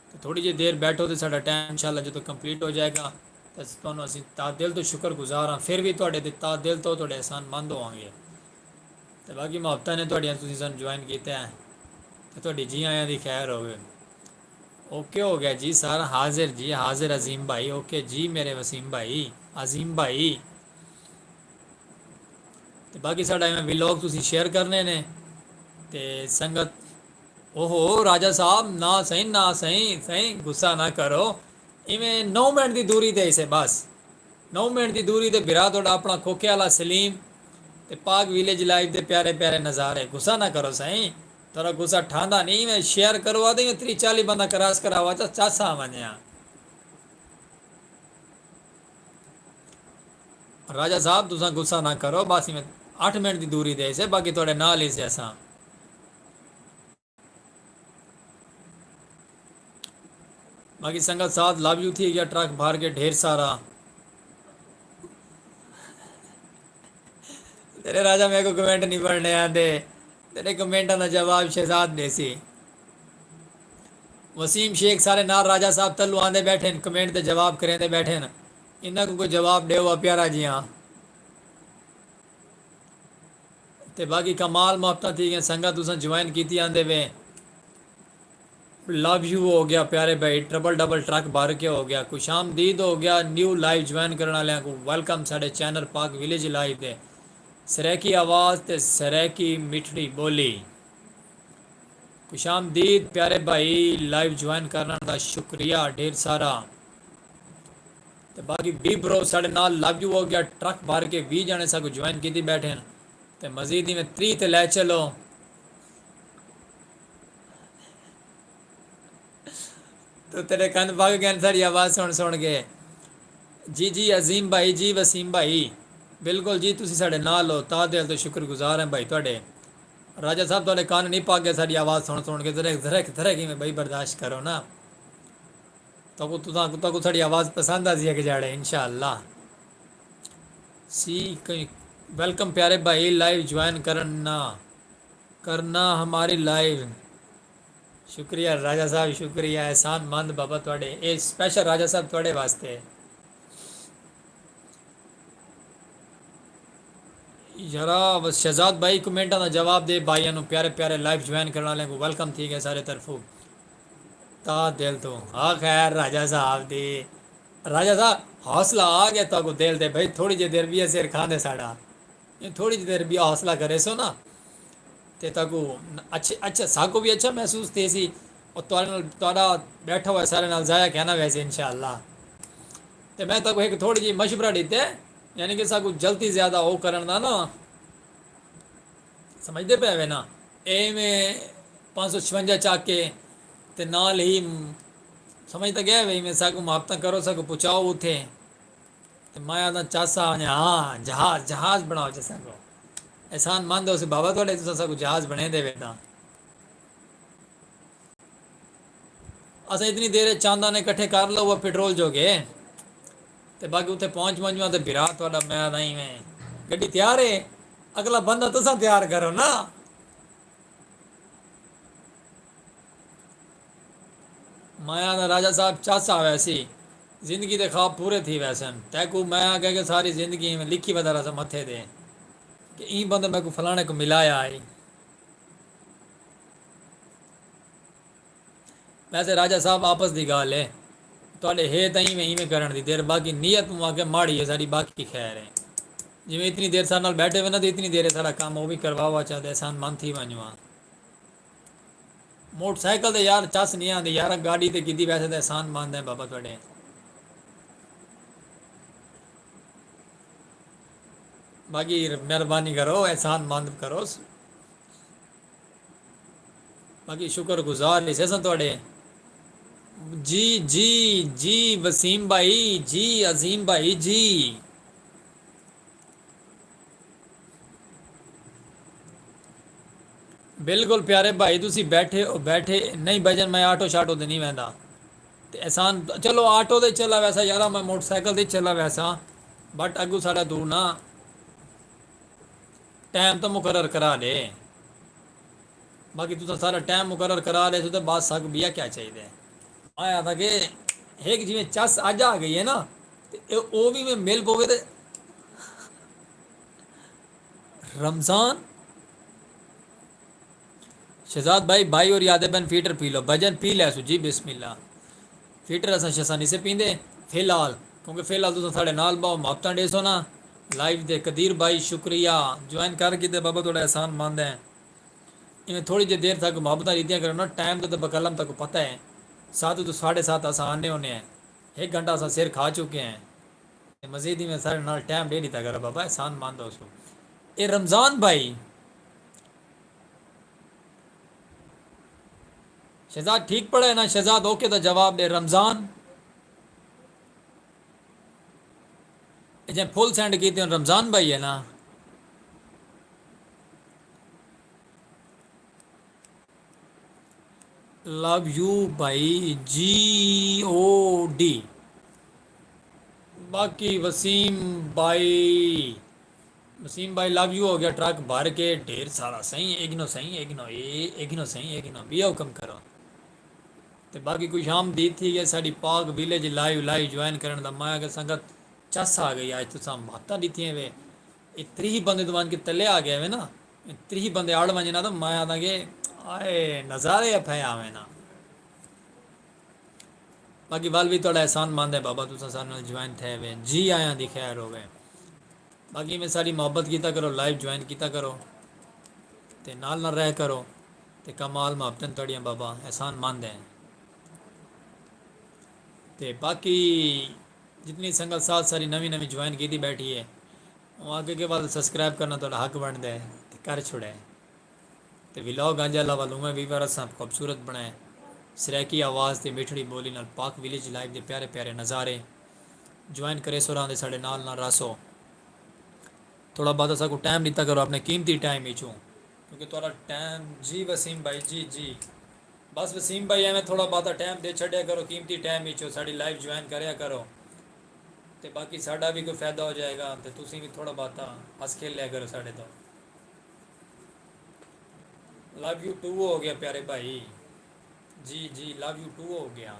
تے تھوڑی جئی دیر ٻیٹھو تے ساݙا ٹائم انشاءاللہ جدوں کمپلیٹ ہو جائے ڳا تے تہاݙوں اسی تہہ دل توں شکر گزار ہاں، پھر وی تہاݙے تے تہہ دل توں تہاݙے احسان مند ہوواں ڳے۔ تے باقی محبتاں نے تہاݙیاں، تسی سانوں جوائن کیتے ہیں تے تہاݙی جی آیاں دی خیر ہووے۔ اوکے ہو ڳیا جی سر، حاضر جی حاضر عظیم بھائی، اوکے جی میرے وسیم بھائی، عظیم بھائی۔ تے باقی ساݙا ایویں ولاگ تسی شیئر کرݨے نے تے سنگت۔ اوہو راجہ صاحب، نہ سئیں، نہ سئیں، سئیں غصہ نہ کرو، ایویں نو منٹ دی دوری تے ایسے بس۔ نو منٹ دی دوری تے بھرا تہاݙا اپݨا کھوکھے آلا سلیم تے پاک ویلیج لائیو دے پیارے پیارے نظارے۔ غصہ نہ کرو سئیں، تہاݙا غصہ ٹھاندا نی، ایویں شیئر کروا تے ایویں تریہہ چالیہہ بندہ کراس کراوا چا چاسا ونڄے ہاں۔ راجہ صاحب تساں غصہ نہ کرو، بس ایویں اٹھ منٹ دی دوری تے ایسے، باقی تہاݙے نال ہی سے اساں۔ باقی سنگت ساتھ لو یو تھی ڳیا ٹرک بھر کے ڈھیر سارا۔ تیݙے راجہ میکوں کمنٹ نی پڑھݨے آندے، تیݙے کمنٹاں دا جواب شہزاد ݙیسی۔ وسیم شیخ سارے نال راجہ صاحب تلو آندے ٻیٹھن، کمنٹ دے جواب کریندے ٻیٹھن، انہاں کوں کوئی جواب ݙیو آ پیارا جیہاں۔ تے باقی کمال محبتاں تھی ڳئین سنگت تساں جوائن کیتی آندے وے۔ لو یو ہو ڳیا پیارے بھائی، ٹربل ڈبل ٹرک بھر کے ہو ڳیا، خوش آمدید ہو ڳیا نیو لائیو جوائن کرݨ آلیاں کوں، ویلکم ساݙے چینل پاک ویلیج لائیو تے۔ سرائیکی آواز تے سرائیکی مٹھڑی ٻولی۔ خوش آمدید پیارے بھائی، لائیو جوائن کرݨ دا شکریہ ڈھیر سارا۔ تے باقی وی برو ساݙے نال لو یو ہو ڳیا، ٹرک بھر کے ویہہ جݨے ساکوں جوائن کیتی ٻیٹھن تے مزید ایویں تریہہ تے لے چلو۔ تو تیݙے کن پک ڳئین ساݙی آواز سݨ سݨ کے۔ جی جی عظیم بھائی، جی وسیم بھائی، بالکل جی تسی ساݙے نال ہو، تہہ دل توں شکر گزار ہیں بھائی تہاݙے۔ راجہ صاحب تہاݙے کن نی پک ڳئے ساݙی آواز سݨ سݨ کے، ذرا ذرا ذرا ایویں بھائی برداشت کرو نا۔ تہاکوں تساں تہاکوں ساݙی آواز پسند آسی ہک جاڑے انشاءاللہ۔ سی کئی ویلکم پیارے بھائی، لائیو جوائن کرنا کرنا ہماری لائیو۔ شکریہ راجہ صاحب، شکریہ، احسان مند بابا تہاݙے، اے اسپیشل راجہ صاحب تہاݙے واسطے۔ یارا بس شہزاد بھائی کمنٹاں دا جواب دے، بھائیاں نوں پیارے پیارے لائیو جوائن کرݨ آلیاں کوں ویلکم تھی ڳئے سارے طرفوں۔ تہہ دل توں ہا خیر راجہ صاحب دی۔ راجہ صاحب حوصلہ آ ڳئے تہاکوں دل تے بھائی، تھوڑی جئی دیر ٻیا سر کھاندے ساݙا۔ ایں تھوڑی جئی دیر ٻیا حوصلہ کریسو نا تے تہاکوں اچھے اچھا ساکوں وی اچھا محسوس تھیسی، اور تہاݙے نال تہاݙا ٻیٹھا ہویا سارے نال ضائع کائنا ویسے انشاءاللہ۔ تے میں تہاکوں ہک تھوڑی جئی مشورہ ݙتے، یعنی کہ ساکوں جلدی زیادہ او کرݨ دا نا۔ سمجھدے پئے وے نا؟ ایویں پنج سو چھپنجا چاکے تے نال ہی سمجھدا ڳئے وے، ایویں ساکوں محبتاں کرو، ساکوں پچاؤ اتھے۔ تے میں آہدا چس آ ونڄے، ہاں جہاز، جہاز بݨاؤ چا ساکوں۔ احسان مند ہوسی بابا تہاݙے، تساں ساکوں جہاز بݨیندے وے تاں۔ اساں اتنی دیر اچ چانداں نے کٹھے کر لو، وہ پٹرول جو گئے۔ تے باقی اتھے پہنچ ونڄواں تے بھرا تہاݙا میں آہدا ایویں گݙی تیار ہے، اڳلا بندہ تساں تیار کرو نا۔ میں آہدا راجہ صاحب چس آ ویسی، زندگی دے خواب پورے تھی ویسن۔ تیکوں میں آکھیا کہ ساری زندگی ایویں لکھی ودارا سا متھے تے کہ ایں بندے میکوں فلانے کوں ملایا ہئی۔ ویسے راجہ صاحب آپس دی ڳالھ ہے، تہاݙے ہے تاں ایویں ایویں کرݨ دی دیر، باقی نیت موا کے ماڑی ہے ساݙی، باقی خیر ہے۔ جیویں اتنی دیر ساݙے نال ٻیٹھے وے نا تے اتنی دیر ساݙا کم او وی کرواؤ اچا تے احسان مند تھی ونڄواں۔ موٹر سائیکل تے یار چس نی آندی یار، گاݙی تے کیتی ویسے تے احسان مند ہیں بابا تہاݙے۔ باقی مہربانی کرو، احسان مند کرو۔ باقی شکر گزار ہیسے اساں تہاڈے۔ جی جی جی وسیم بھائی جی عظیم بھائی جی۔ بالکل پیارے بھائی تسی بیٹھے ہو بیٹھے نہیں بھجن میں آٹو شاٹو تے نہیں ویندا۔ تے احسان چلو آٹو تے چلا ویسا یارا میں موٹر سائیکل تے چلا ویسا۔ بٹ اگو ساڈا دور نہ ٹائم تو مقرر کرا دے۔ باقی تساں سارا ٹائم مقرر کرا ڈیسو تے بس ساکوں بیا کیا چاہیدے۔ آیا تھا کہ ہک جیویں چس اج آ گئی ہے نا تے او وی میں مل پوے تے رمضان شہزاد بھائی بھائی اور یاد بن فیٹر پی لو بجن پی لے سو جی بسم اللہ۔ فیٹر اساں شساں نہیں سے پیندے فی الحال۔ کیونکہ فی الحال تساں ساڈے نال باؤ محبتاں ڈیسو نا۔ لائیو دے قدیر بھائی شکریہ۔ جوائن کر کیتے بابا تہاڈا احسان مند ہیں۔ ایویں تھوڑی جے دیر تک محبتاں ڈیتیاں کرو نا ٹائم دا تے بقلم تہاکوں پتہ ہے۔ سات توں ساڈے سات اساں آنے ہونے ہیں۔ ہک گھنٹہ اساں سر کھا چکے ہیں۔ تے مزید ایویں ساڈے نال ٹائم ڈے ڈیتا کرو بابا احسان مند ہوسو۔ اے رمضان بھائی شہزاد ٹھیک پڑھے نا شہزاد اوکے دا جواب ڈے رمضان۔ اے جیں پھل سینڈ کیتے ہن رمضان بھائی ہے نا۔ لو یو بھائی جی او ڈی۔ باقی وسیم بھائی وسیم بھائی لو یو ہو گیا ٹرک بھر کے ڈھیر سارا سائیں اگنو سائیں اگنو اے اگنو سائیں اگنو بیا حکم کرو۔ تے باقی خوش آمدید تھی گئے ساڈی پاک ویلیج لائیو لائیو جوائن کرن دا میں آکھیا سنگت چس آ گئی اج تساں ماتاں ڈتیاں وے اے تریہہ بندے تو ون کے تلے آ گئے وے نا اے تریہہ بندے اڑ ونجے نا تو میں آکھدا کہ آئے نظارے پھے آویں نا۔ باقی ول وی تہاڈا احسان مند ہے بابا تساں ساڈے نال جوائن تھے وے جی آیاں دی خیر ہووے۔ باقی میں ساری محبت کیتا کرو لائیو جوائن کیتا کرو تے نال نہ رہ کرو تے کمال محبتن تڑیاں بابا احسان مند ہیں۔ تے باقی جتنی سنگت ساتھ ساری نوی نوی جوائن کیتی بیٹھی ہے وہ آگے کے بعد سبسکرائب کرنا تہاڈا حق بندا ہے تے کر چھوڑے۔ تے ولاگ انج اللہ ول اوویں ویور اساں خوبصورت بنڑائے۔ سرائیکی آواز تے میٹھڑی بولی نال پاک ویلیج لائیو دے پیارے پیارے نظارے جوائن کریسو راہندے ساڈے نال نال رہسو۔ تھوڑا بہت اساکوں ٹائم ڈتا کرو اپنے قیمتی ٹائم اچوں کیونکہ تہاڈا ٹائم جی وسیم بھائی جی جی بس وسیم بھائی ایویں تھوڑا بہت ٹائم دے چھڈیا کرو قیمتی ٹائم اچوں ساڈی لائیو جوائن کریا کرو تے باقی ساڈا وی کوئی فائدہ ہو جائے گا تے تسی وی تھوڑا بہت ہس کھیل لیا کرو ساڈے توں۔ لو یو ٹو ہو گیا پیارے بھائی۔ جی جی لو یو ٹو ہو گیا۔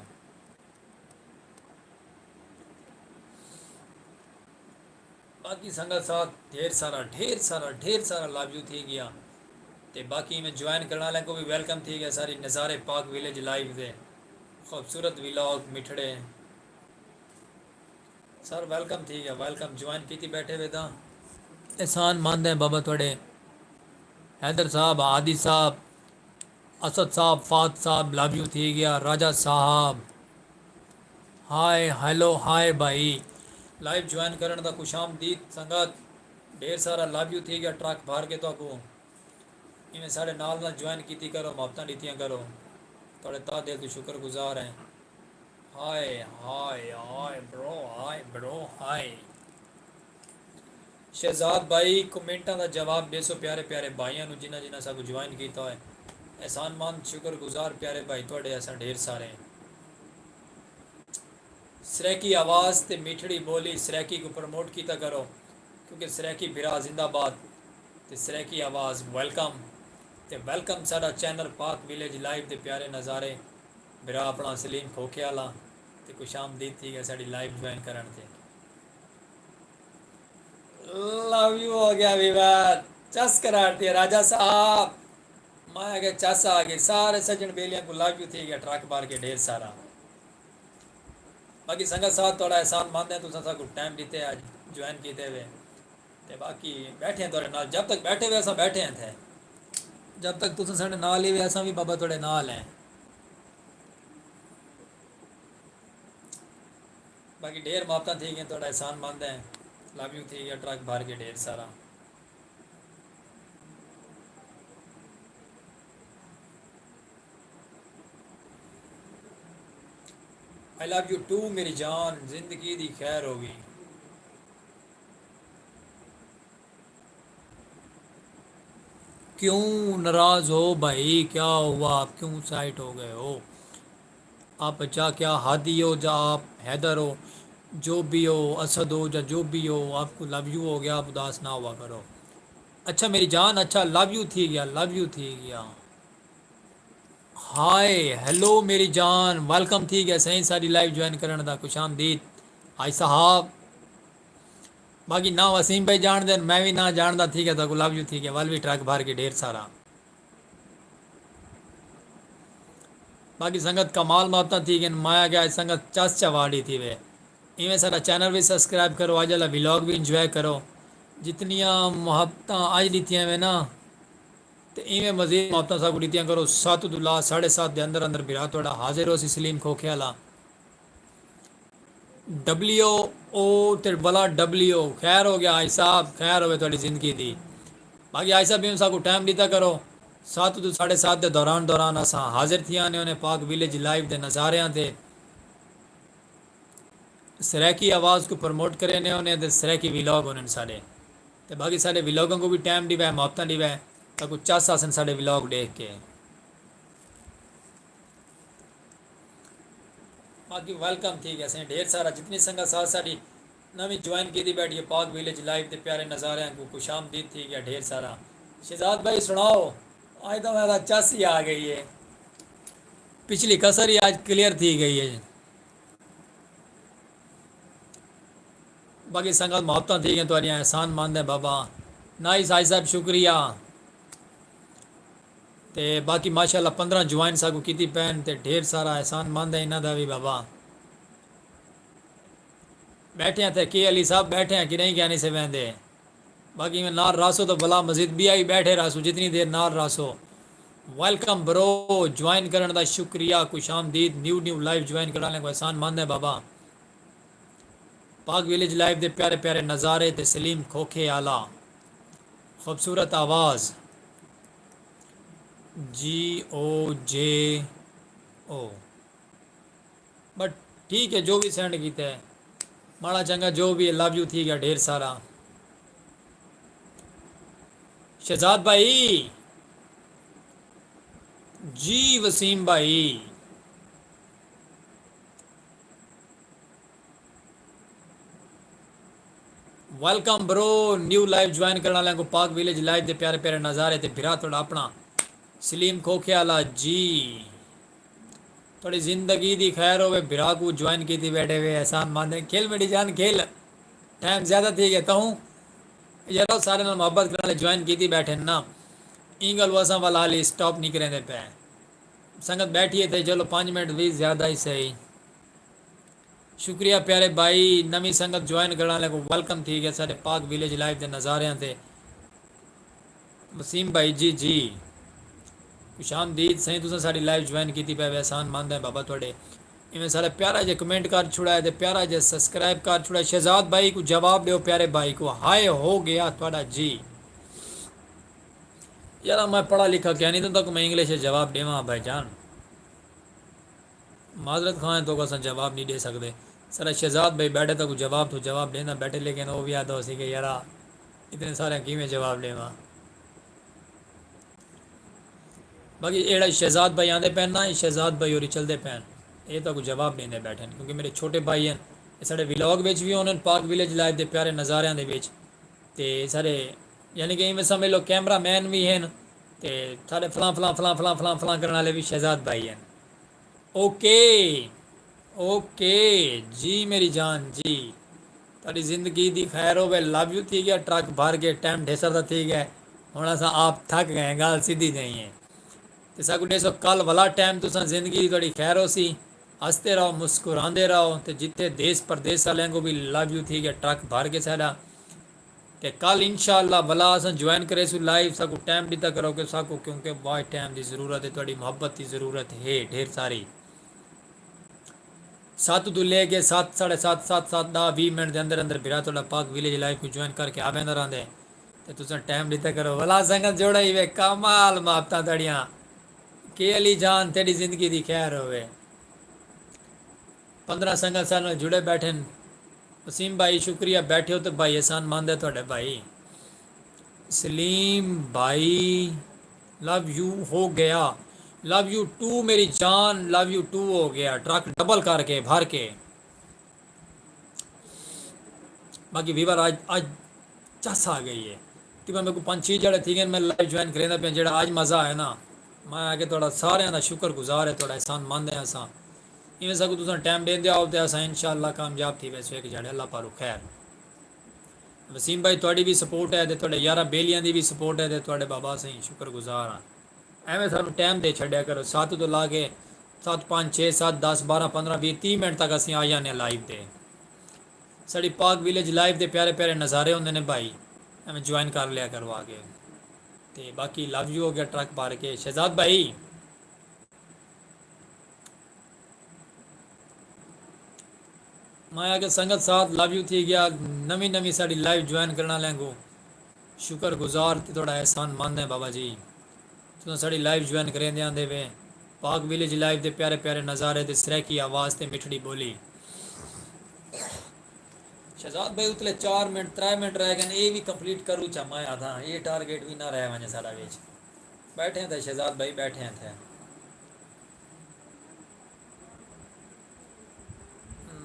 باقی سنگت ساتھ ڈھیر سارا ڈھیر سارا ڈھیر سارا لو یو تھی گیا۔ تے باقی میں جوائن کرنا لے کو بھی ویلکم تھی گیا ساری نظارے پاک ویلیج لائیو دے خوبصورت ویلاگ مٹھڑے۔ سر ویلکم تھی گیا ویلکم جوائن کیتی بیٹھے وے تاں۔ احسان مند ہیں بابا تھوڑے۔ حیدر صاحب ہادی صاحب اسد صاحب فات صاحب لو یو تھی گیا راجہ صاحب۔ ہائے ہیلو ہائے بھائی۔ لائیو جوائن کرن دا خوش آمدید سنگت۔ ڈھیر سارا لو یو تھی گیا ٹرک بھر کے تو کو۔ ایویں ساڈے نال نال جوائن کیتی کرو محبتاں ڈتیاں کرو۔ تہاڈے تہہ دل توں شکر گزار ہیں۔ ہائے ہائے ہائے برو ہائے برو ہائے۔ شہزاد بھائی کمنٹاں دا جواب ڈیسو پیارے پیارے بھائیاں نو جنہاں جنہاں ساکو جوائن کیتا ہوئے۔ احسان مند شکر گزار پیارے بھائی تہاڈے اساں ڈھیر سارے ہیں۔ سرائیکی آواز تے میٹھڑی ٻولی سرائیکی کوں پروموٹ کیتا کرو کیونکہ سرائیکی بھرا زندہ باد تے سرائیکی آواز ویلکم تے ویلکم ساڈا چینل پاک ویلیج لائیو دے پیارے نظارے بھرا اپنا سلیم کھوکھے آلا تے خوش آمدید تھی گئے ساڈی لائیو جوائن کرن تے۔ لو یو ہو گیا ویور چس کراٹی راجا صاحب۔ میں آگے چس آ گئی سارے سجن بیلیاں کو لو یو تھی گیا ٹرک بھر کے ڈھیر سارا۔ باقی سنگت ساتھ تھوڑا احسان مند ہے تساں ساکو ٹائم دیتے اج جوائن کیتے ہوئے۔ تے باقی بیٹھے ہیں تھوڑے نال جب تک بیٹھے ہوئے اساں بیٹھے ہیں تھے۔ جب تک تساں ساڈے نال ہی ہوئے اساں بھی بابا تھوڑے نال ہیں۔ باقی ڈھیر محبتاں تھی گئیں تہاڈا احسان مند ہیں۔ لو یو تھی گیا ٹرک بھر کے ڈھیر سارا۔ I love you too میری جان، زندگی دی خیر ہووی۔ کیوں ناراض ہو بھائی، کیا ہوا، آپ کیوں سائٹ ہو گئے ہو؟ آپ بچہ کیا ہادی ہو یا آپ حیدر ہو، جو بھی ہو، اسد ہو یا جو بھی ہو، آپ کو لو یو ہو گیا، آپ اداس نہ ہوا کرو۔ اچھا میری جان، اچھا لو یو تھی گیا، لو یو تھی گیا۔ ہائے ہیلو میری جان، ویلکم تھی گیا سائیں ساری لائیو جوائن کرن دا، خوش آمدید۔ ہائی صاحب، باقی نہ وسیم بھائی جان دین، میں بھی نہ جاندا تھی گیا، تاکو لو یو تھی گیا، ول بھی ٹرک بھر کے ڈھیر سارا۔ باقی سنگت کمال محبتاں تھی گئن، مایا گیا سنگت چس چواڑی تھی وے۔ ایویں سارا چینل بھی سبسکرائب کرو، اج والا ولاگ بھی انجوائے کرو۔ جتنیاں محبتاں اج ڈتیاں وے نا، تے ایویں مزید محبتاں ساکوں ڈتیاں کرو۔ سات دو لا ساڑھے سات دے اندر اندر بھرا تہاڈا حاضر ہو سی سلیم کھوکھے والا۔ ڈبلیو او تے ولا ڈبلیو، خیر ہو گیا حاج صاحب، خیر ہوے تہاڈی زندگی دی۔ باقی حاج صاحب ایویں ساکوں ٹائم ڈتا کرو، سات توں ساڑھے سات دے دوران دوران اساں حاضر تھی آنے ہونے پاک ویلیج لائیو دے نظاریاں تے۔ سرائیکی آواز کوں پروموٹ کرینے ہونے تے سرائیکی ولاگ ہونے ساڈے۔ تے باقی ساڈے ولاگاں کوں بھی ٹائم ڈیوے، محبتاں ڈیوے، تاکوں چس آسن ساڈے ولاگ ڈیکھ کے۔ باقی ویلکم تھی گیا سائیں ڈھیر سارا، جتنی سنگت ساتھ ساڈی نویں جوائن کیتی بیٹھی ہے پاک ویلیج لائیو تے پیارے نظاریاں کوں خوش آمدید تھی گیا ڈھیر سارا۔ شہزاد بھائی سناؤ، اج تاں میرا چس ہی آ گئی ہے، پچھلی کسر ہی اج کلیئر تھی گئی ہے۔ باقی سنگت محبتاں تھی گئن تہاڈیاں، احسان مند ہیں بابا۔ نائس حاج صاحب شکریہ۔ تے باقی ماشاءاللہ پندرہ جوائن ساکوں کیتی پین تے ڈھیر سارا احسان مند ہے انہاں دا وی بابا۔ بیٹھے ہیں تے کے علی صاحب بیٹھے ہیں کہ نہیں کہنی سے ویندے۔ باقی میں نال راسو تو بلا مزید بیا وی بیٹھے راسو جتنی دیر نال راسو۔ ویلکم برو، جوائن کرن دا شکریہ، خوش آمدید، نیو نیو لائیو جوائن کرن والے کو احسان مند ہے بابا۔ پاک ویلیج لائیو دے پیارے پیارے نظارے تے سلیم کھوکھے آلا خوبصورت آواز۔ جی او جے او۔ بٹ ٹھیک ہے، جو بھی سینڈ کیتا ہے، ماڑا چنگا جو بھی ہے، لو یو تھی گیا ڈھیر سارا۔ شہزاد بھائی، جی وسیم بھائی، ویلکم برو، نیو لائیو جوائن کرن والے کو پاک ویلیج لائیو دے پیارے پیارے نظارے تے بھرا تھوڑا اپنا سلیم کھوکھے والا جی۔ تھوڑی زندگی دی خیر ہوے، بھرا کو جوائن کیتی بیٹھے وے، احسان مند ہیں۔ کھل میری جان کھل، ٹائم زیادہ تھی گیا تہوں یارو، سارے نال محبت کرن والے جوائن کیتی بیٹھے نا، اینگل وساں والا حالی سٹاپ نہیں کریں دے پے۔ سنگت بیٹھی ہے تے چلو پانچ منٹ بھی زیادہ ہی صحیح۔ شکریہ پیارے بھائی، نویں سنگت جوائن کرن والے کو ویلکم تھی گیا سارے پاک ویلیج لائیو دے نظاریاں تے۔ وسیم بھائی جی جی، خوش آمدید سائیں، تساں ساڈی لائیو جوائن کیتی پے وے، احسان مند ہیں بابا تہاڈے۔ ایویں سارے پیارا جے کمنٹ کر چھڑا ہے تے پیارا جے سبسکرائب کر چھڑا ہے۔ شہزاد بھائی کو جواب دیو پیارے بھائی کو، ہائے ہو گیا تہاڈا جی۔ یار میں پڑھا لکھا کیا نہیں توں تک میں انگلش جواب دیواں بھائی جان۔ معذرت خواہ ہیں، تو کو اساں جواب نہیں دے سکدے۔ سارا شہزاد بھائی بیٹھے تاکو جواب تو جواب دینا بیٹھے، لیکن وہ بھی آتا ہو سی کہ یارا اتنے سارے کیویں جواب دیواں۔ باقی ایڑا شہزاد بھائی آندے پین نا، شہزاد بھائی ہوری چلدے پین، یہ تاکو جواب دیندے بیٹھے ہیں، کیونکہ میرے چھوٹے بھائی ہیں، یہ سارے ولاگ وچ بھی ہوندے، پاک ویلیج لائیو دے پیارے نظاریاں دے وچ۔ تے سارے یعنی کہ ایویں سمجھ لو کیمرہ مین بھی ہیں، تے سارے فلاں فلاں فلاں فلاں فلاں فلاں کرن والے بھی شہزاد بھائی ہیں۔ اوکے، اوکے جی میری جان جی، تہاڈی زندگی دی خیر ہووے۔ لو یو تھی گیا، ٹرک بھر کے ٹائم ڈھیسر دا تھی گیا۔ ہن اساں آپ تھک گئے ہیں، گال سیدھی جائی ہے۔ تے ساکوں ڈیسو کل ولا ٹائم، تساں زندگی دی تہاڈی خیر ہوسی۔ ہستے رہو، مسکراندے رہو، تے جتھے دیس پردیس آلیاں کو بھی لو یو تھی گیا، ٹرک بھر کے ساڈا۔ تے کل انشاءاللہ ولا اساں جوائن کریسوں لائیو، ساکوں ٹائم ڈتا کرو کہ ساکوں، کیونکہ واہ ٹائم دی ضرورت ہے، تہاڈی محبت دی ضرورت ہے ڈھیر ساری۔ ست توں لے کے ست، ساڑھے ست، ست، ست، ڈاہ، ویہہ منٹ دے اندر اندر بھرا تہاڈا پاک ویلیج لائیو کوں جوائن کر کے آ ویندا رہندے۔ تے تساں ٹائم ڈتا کرو۔ ولا سنگت جوڑا ہی وے، کمال محبتاں تہاڈیاں۔ کے علی جان، تیڈی زندگی دی خیر ہووے۔ پندرہ سنگت سال نال جڑے بیٹھن۔ وسیم بھائی شکریہ، بیٹھے ہو تے بھائی احسان مند ہے تہاڈے بھائی۔ سلیم بھائی، لو یو ہو گیا۔ لو یو ٹو میری جان، لو یو ٹو ہو گیا، ٹرک ڈبل کر کے، بھر کے۔ باقی ویور اج اج چس آ گئی ہے۔ تقریباً میرے کو پنج چھ جڑے تھی گئے، میں لائیو جوائن کریندا پیا، جڑا اج مزہ آیا نا، میں آ کے تہاڈا سارے دا شکر گزار ہے، تہاڈا احسان مند ہیں اساں۔ ایویں ساکو تساں ٹائم ڈیندے آؤ تے اساں انشاءاللہ کامیاب تھی ویسو ایک جڑے، اللہ پارو خیر۔ وسیم بھائی تہاڈی بھی سپورٹ ہے تے تہاڈے یارہ بیلیاں دی بھی سپورٹ ہے تے تہاڈے بابا سائیں شکر گزار ہاں۔ ایویں سانوں ٹائم دے چھڈیا کرو، ست تو لا کے ست، پنج، چھ، ست، دس، بارہ، پندرہ، ویہہ، تیہہ منٹ تک اسیں آ جانے لائیو تے۔ ساڈی پاک ویلیج لائیو دے پیارے پیارے نظارے ہوندے نے بھائی، ایویں جوائن کر لیا کرو آ کے۔ تے باقی لو یو ہو گیا ٹرک بھر کے شہزاد بھائی۔ میں آکھیا سنگت ساتھ لو یو تھی گیا، نویں نویں ساڈی لائیو جوائن کرن آلیاں کوں شکر گزار تے تہاڈا احسان مند ہیں بابا جی۔ تساں ساڈی لائیو جوائن کریندے آندے وے۔ پاک ویلیج لائیو دے پیارے پیارے نظارے تے سرائیکی آواز تے مٹھڑی بولی۔ شہزاد بھائی اتلے چار منٹ، ترے منٹ رہ گئے، اے وی کمپلیٹ کروں چا، میں آدھاں اے ٹارگٹ وی نہ رہ ونجے ساڈا وچ۔ بیٹھے ہیں تھے شہزاد بھائی، بیٹھے ہیں تھے۔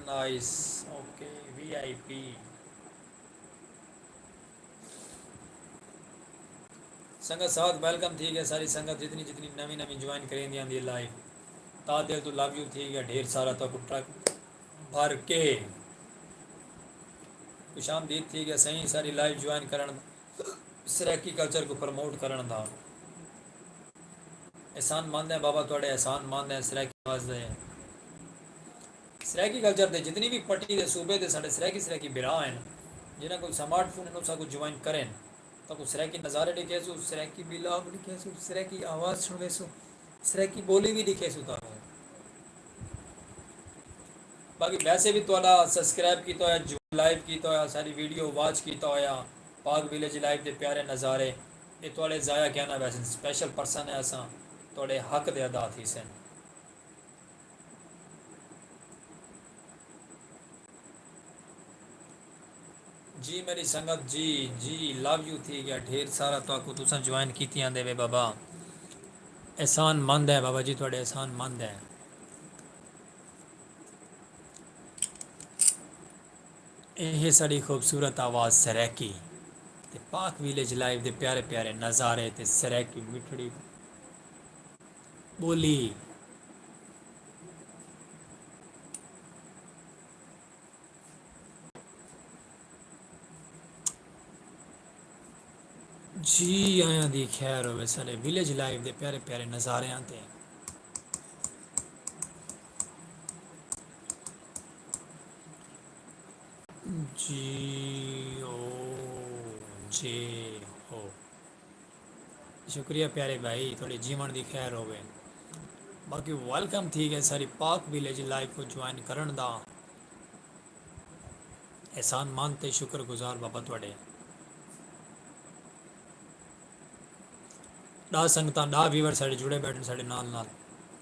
نائس، اوکے، وی آئی پی۔ سنگت ساتھ ویلکم تھی گئے، ساری سنگت جتنی جتنی نویں نویں جوائن کریندی آندی ہے لائیو، تہہ دل تو لو یو تھی گیا ڈھیر سارا، تہاکوں ٹرک بھر کے خوش آمدید تھی گیا سائیں، ساری لائیو جوائن کرن، سرائیکی کلچر کو پروموٹ کرن دا۔ احسان مند ہیں بابا تہاڈے، احسان مند ہیں سرائیکی آواز دے۔ سرائیکی کلچر دے جتنی وی پٹی دے صوبے دے ساڈے سرائیکی، سرائیکی بھرا ہن، جنہاں کول سمارٹ فون ہن، او ساکوں جوائن کرن، تاکوں سرائیکی نظارے ڈکھیسوں، سرائیکی ولاگ ڈکھیسوں، سرائیکی آواز سنویسوں، سرائیکی بولی وی ڈکھیسوں تاکوں۔ باقی ویسے وی تہاڈا سبسکرائب کیتا ہویا، جو لائیو کیتا ہویا، ساری ویڈیو واچ کیتا ہویا، پاک ویلیج لائیو دے پیارے نظارے، اے تہاڈے ضائع کینا ویسن، سپیشل پرسن ہیں اساں، تہاڈے حق دے ادا تھیسن۔ جی میری سنگت، جی جی، لو یو تھی گیا ڈھیر سارا، تہاکوں تساں جوائن کیتی آندے وے بابا۔ احسان مند ہے بابا جی، تہاڈے احسان مند ہے۔ اے ہے ساڈی خوبصورت آواز سرائیکی تے پاک ویلیج لائیو دے پیارے پیارے نظارے تے سرائیکی مٹھڑی ٻولی۔ جی آیاں دی خیر ہووے ساݙے ویلیج لائف دے پیارے پیارے نظاریاں تے۔ جی او جے ہو۔ شکریہ پیارے بھائی، تہاݙے جیوݨ دی خیر ہووے۔ باقی ویلکم تھی ڳئے ساری پاک ویلیج لائف کوں جوائن کرݨ دا۔ احسان مند تے شکر گزار بابا تہاݙے۔ ݙاہ سنگتاں، ݙاہ ویور ساݙے جڑے ٻیٹھن ساݙے نال نال۔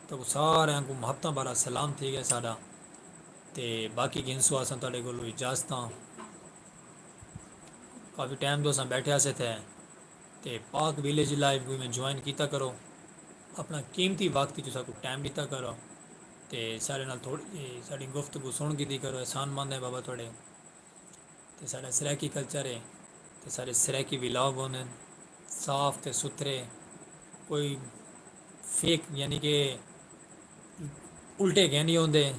تہاکوں ساریاں کوں محبتاں بھرا سلام تھی ڳئے ساݙا۔ تے باقی گھنسوں اساں تہاݙے کولوں اجازتاں۔ کافی ٹائم توں اساں ٻیٹھے ہاسے تھے۔ تے پاک ویلیج لائیو کوں میں جوائن کیتا کرو، اپݨا قیمتی وقت جو ساکوں ٹائم ݙتا کرو تے ساݙے نال تھوڑی جئی ساݙی گفتگو سݨ گھدی کرو۔ احسان مند ہیں بابا تہاݙے۔ تے ساݙا سرائیکی کلچر ہے تے ساݙے سرائیکی ولاگ ہوندن صاف تے ستھرے، کوئی فیک یعنی کہ الٹے کہیں نہیں ہوندے،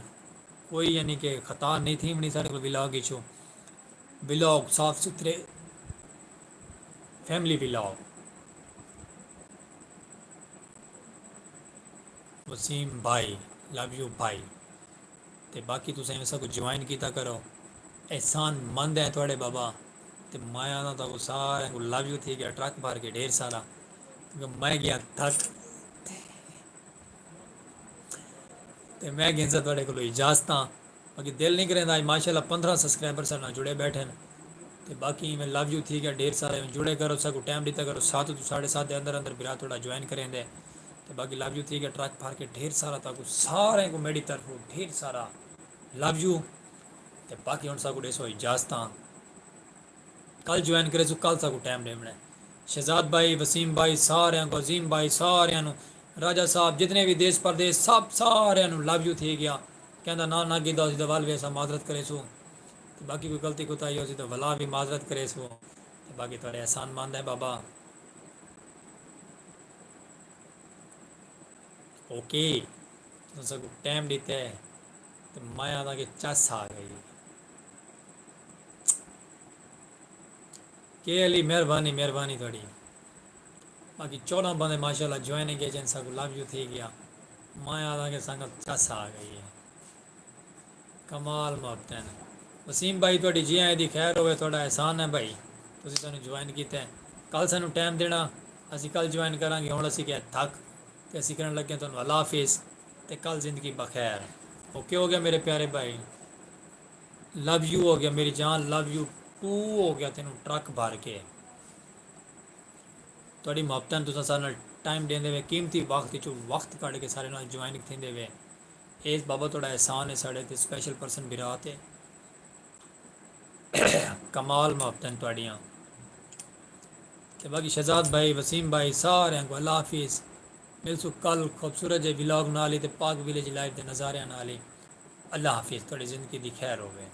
کوئی یعنی کہ خطا نہیں تھیوݨی ساݙے کول ولاگ اچوں۔ ولاگ صاف ستھرے، فیملی ولاگ۔ وسیم بھائی، لو یو بھائی۔ تے باقی تساں ایویں ساکوں جوائن کیتا کرو۔ احسان مند ہیں تہاݙے بابا۔ تے میں آہداں تہاکوں سارے کوں لو یو تھی ڳیا ٹرک بھر کے ڈھیر سارا۔ کیونکہ میں ڳیا تھک۔ تے میں گھنساں تہاݙے کولوں اجازتاں۔ باقی دل نہیں کریندا، اڄ ماشاءاللہ پندرہ سبسکرائبر ساݙے نال جڑے ٻیٹھن۔ تے باقی میں لو یو تھی ڳیا ڈھیر سارا، میں جڑے کرو، ساکوں ٹائم ݙتا کرو، ست توں ساݙے ست دے اندر اندر بھرا تہاݙا جوائن کریندے۔ تے باقی لو یو تھی ڳیا ٹرک بھر کے ڈھیر سارا، تہاکوں سارے کوں میݙی طرفوں ڈھیر سارا لو یو۔ تے باقی ہن ساکوں ݙیسو اجازتاں۔ کل جوائن کریسوں، کل ساکوں ٹائم ݙیوݨا ہے۔ شہزاد بھائی، وسیم بھائی، ساریاں کوں، عظیم بھائی، ساریاں نوں، راجہ صاحب، جتنے وی دیس پردیس، سب ساریاں نوں لو یو تھی ڳیا۔ کہندا نہ نہ گھدا ہوسی تاں ول وی اساں معذرت کریسوں۔ تے باقی کوئی غلطی کوتاہی ہوسی تاں ولا وی معذرت کریسوں۔ تے باقی تہاݙے احسان مند ہیں بابا۔ اوکے، تساں ساکوں ٹائم ݙتا ہے تے میں آہداں کہ چس آ ڳئی۔ کے علی، مہربانی، مہربانی تہاݙی۔ باقی چوݙاں بندے ماشاءاللہ جوائننگ اچ ہن، ساکوں لو یو تھی ڳیا۔ میں آہداں کہ سنگت چس آ ڳئی ہے۔ کمال محبتیں۔ وسیم بھائی، تہاݙی جی آئیں دی خیر ہووے، تہاݙا احسان ہے بھائی، تسی سانوں جوائن کیتا ہے۔ کل سانوں ٹائم ݙیݨا، اسی کل جوائن کراں گے۔ ہݨ اسی کیا تھک تے اسی کرݨ لڳے تہاݙے نال اللہ حافظ تے کل زندگی بخیر۔ اوکے ہو گیا میرے پیارے بھائی، لو یو ہو گیا میری جان، لو یو ٹو ہو گیا تینوں ٹرک بھر کے۔ تہاݙی محبتیں، تساں ساݙے نال ٹائم ݙیندے وے، قیمتی وقت وچوں وقت کڈھ کے ساݙے نال جوائن تھیندے وے۔ اے بابا تہاݙا احسان ہے، ساݙے تے سپیشل پرسن بھرا تے۔ کمال محبتیں تہاݙیاں۔ تے باقی شہزاد بھائی، وسیم بھائی، ساریاں کوں اللہ حافظ۔ ملسوں کل خوبصورت جے ولاگ نال ہی تے پاک ولیج لائف دے نظاریاں نال ہی۔ اللہ حافظ، تہاݙی زندگی دی خیر ہووے۔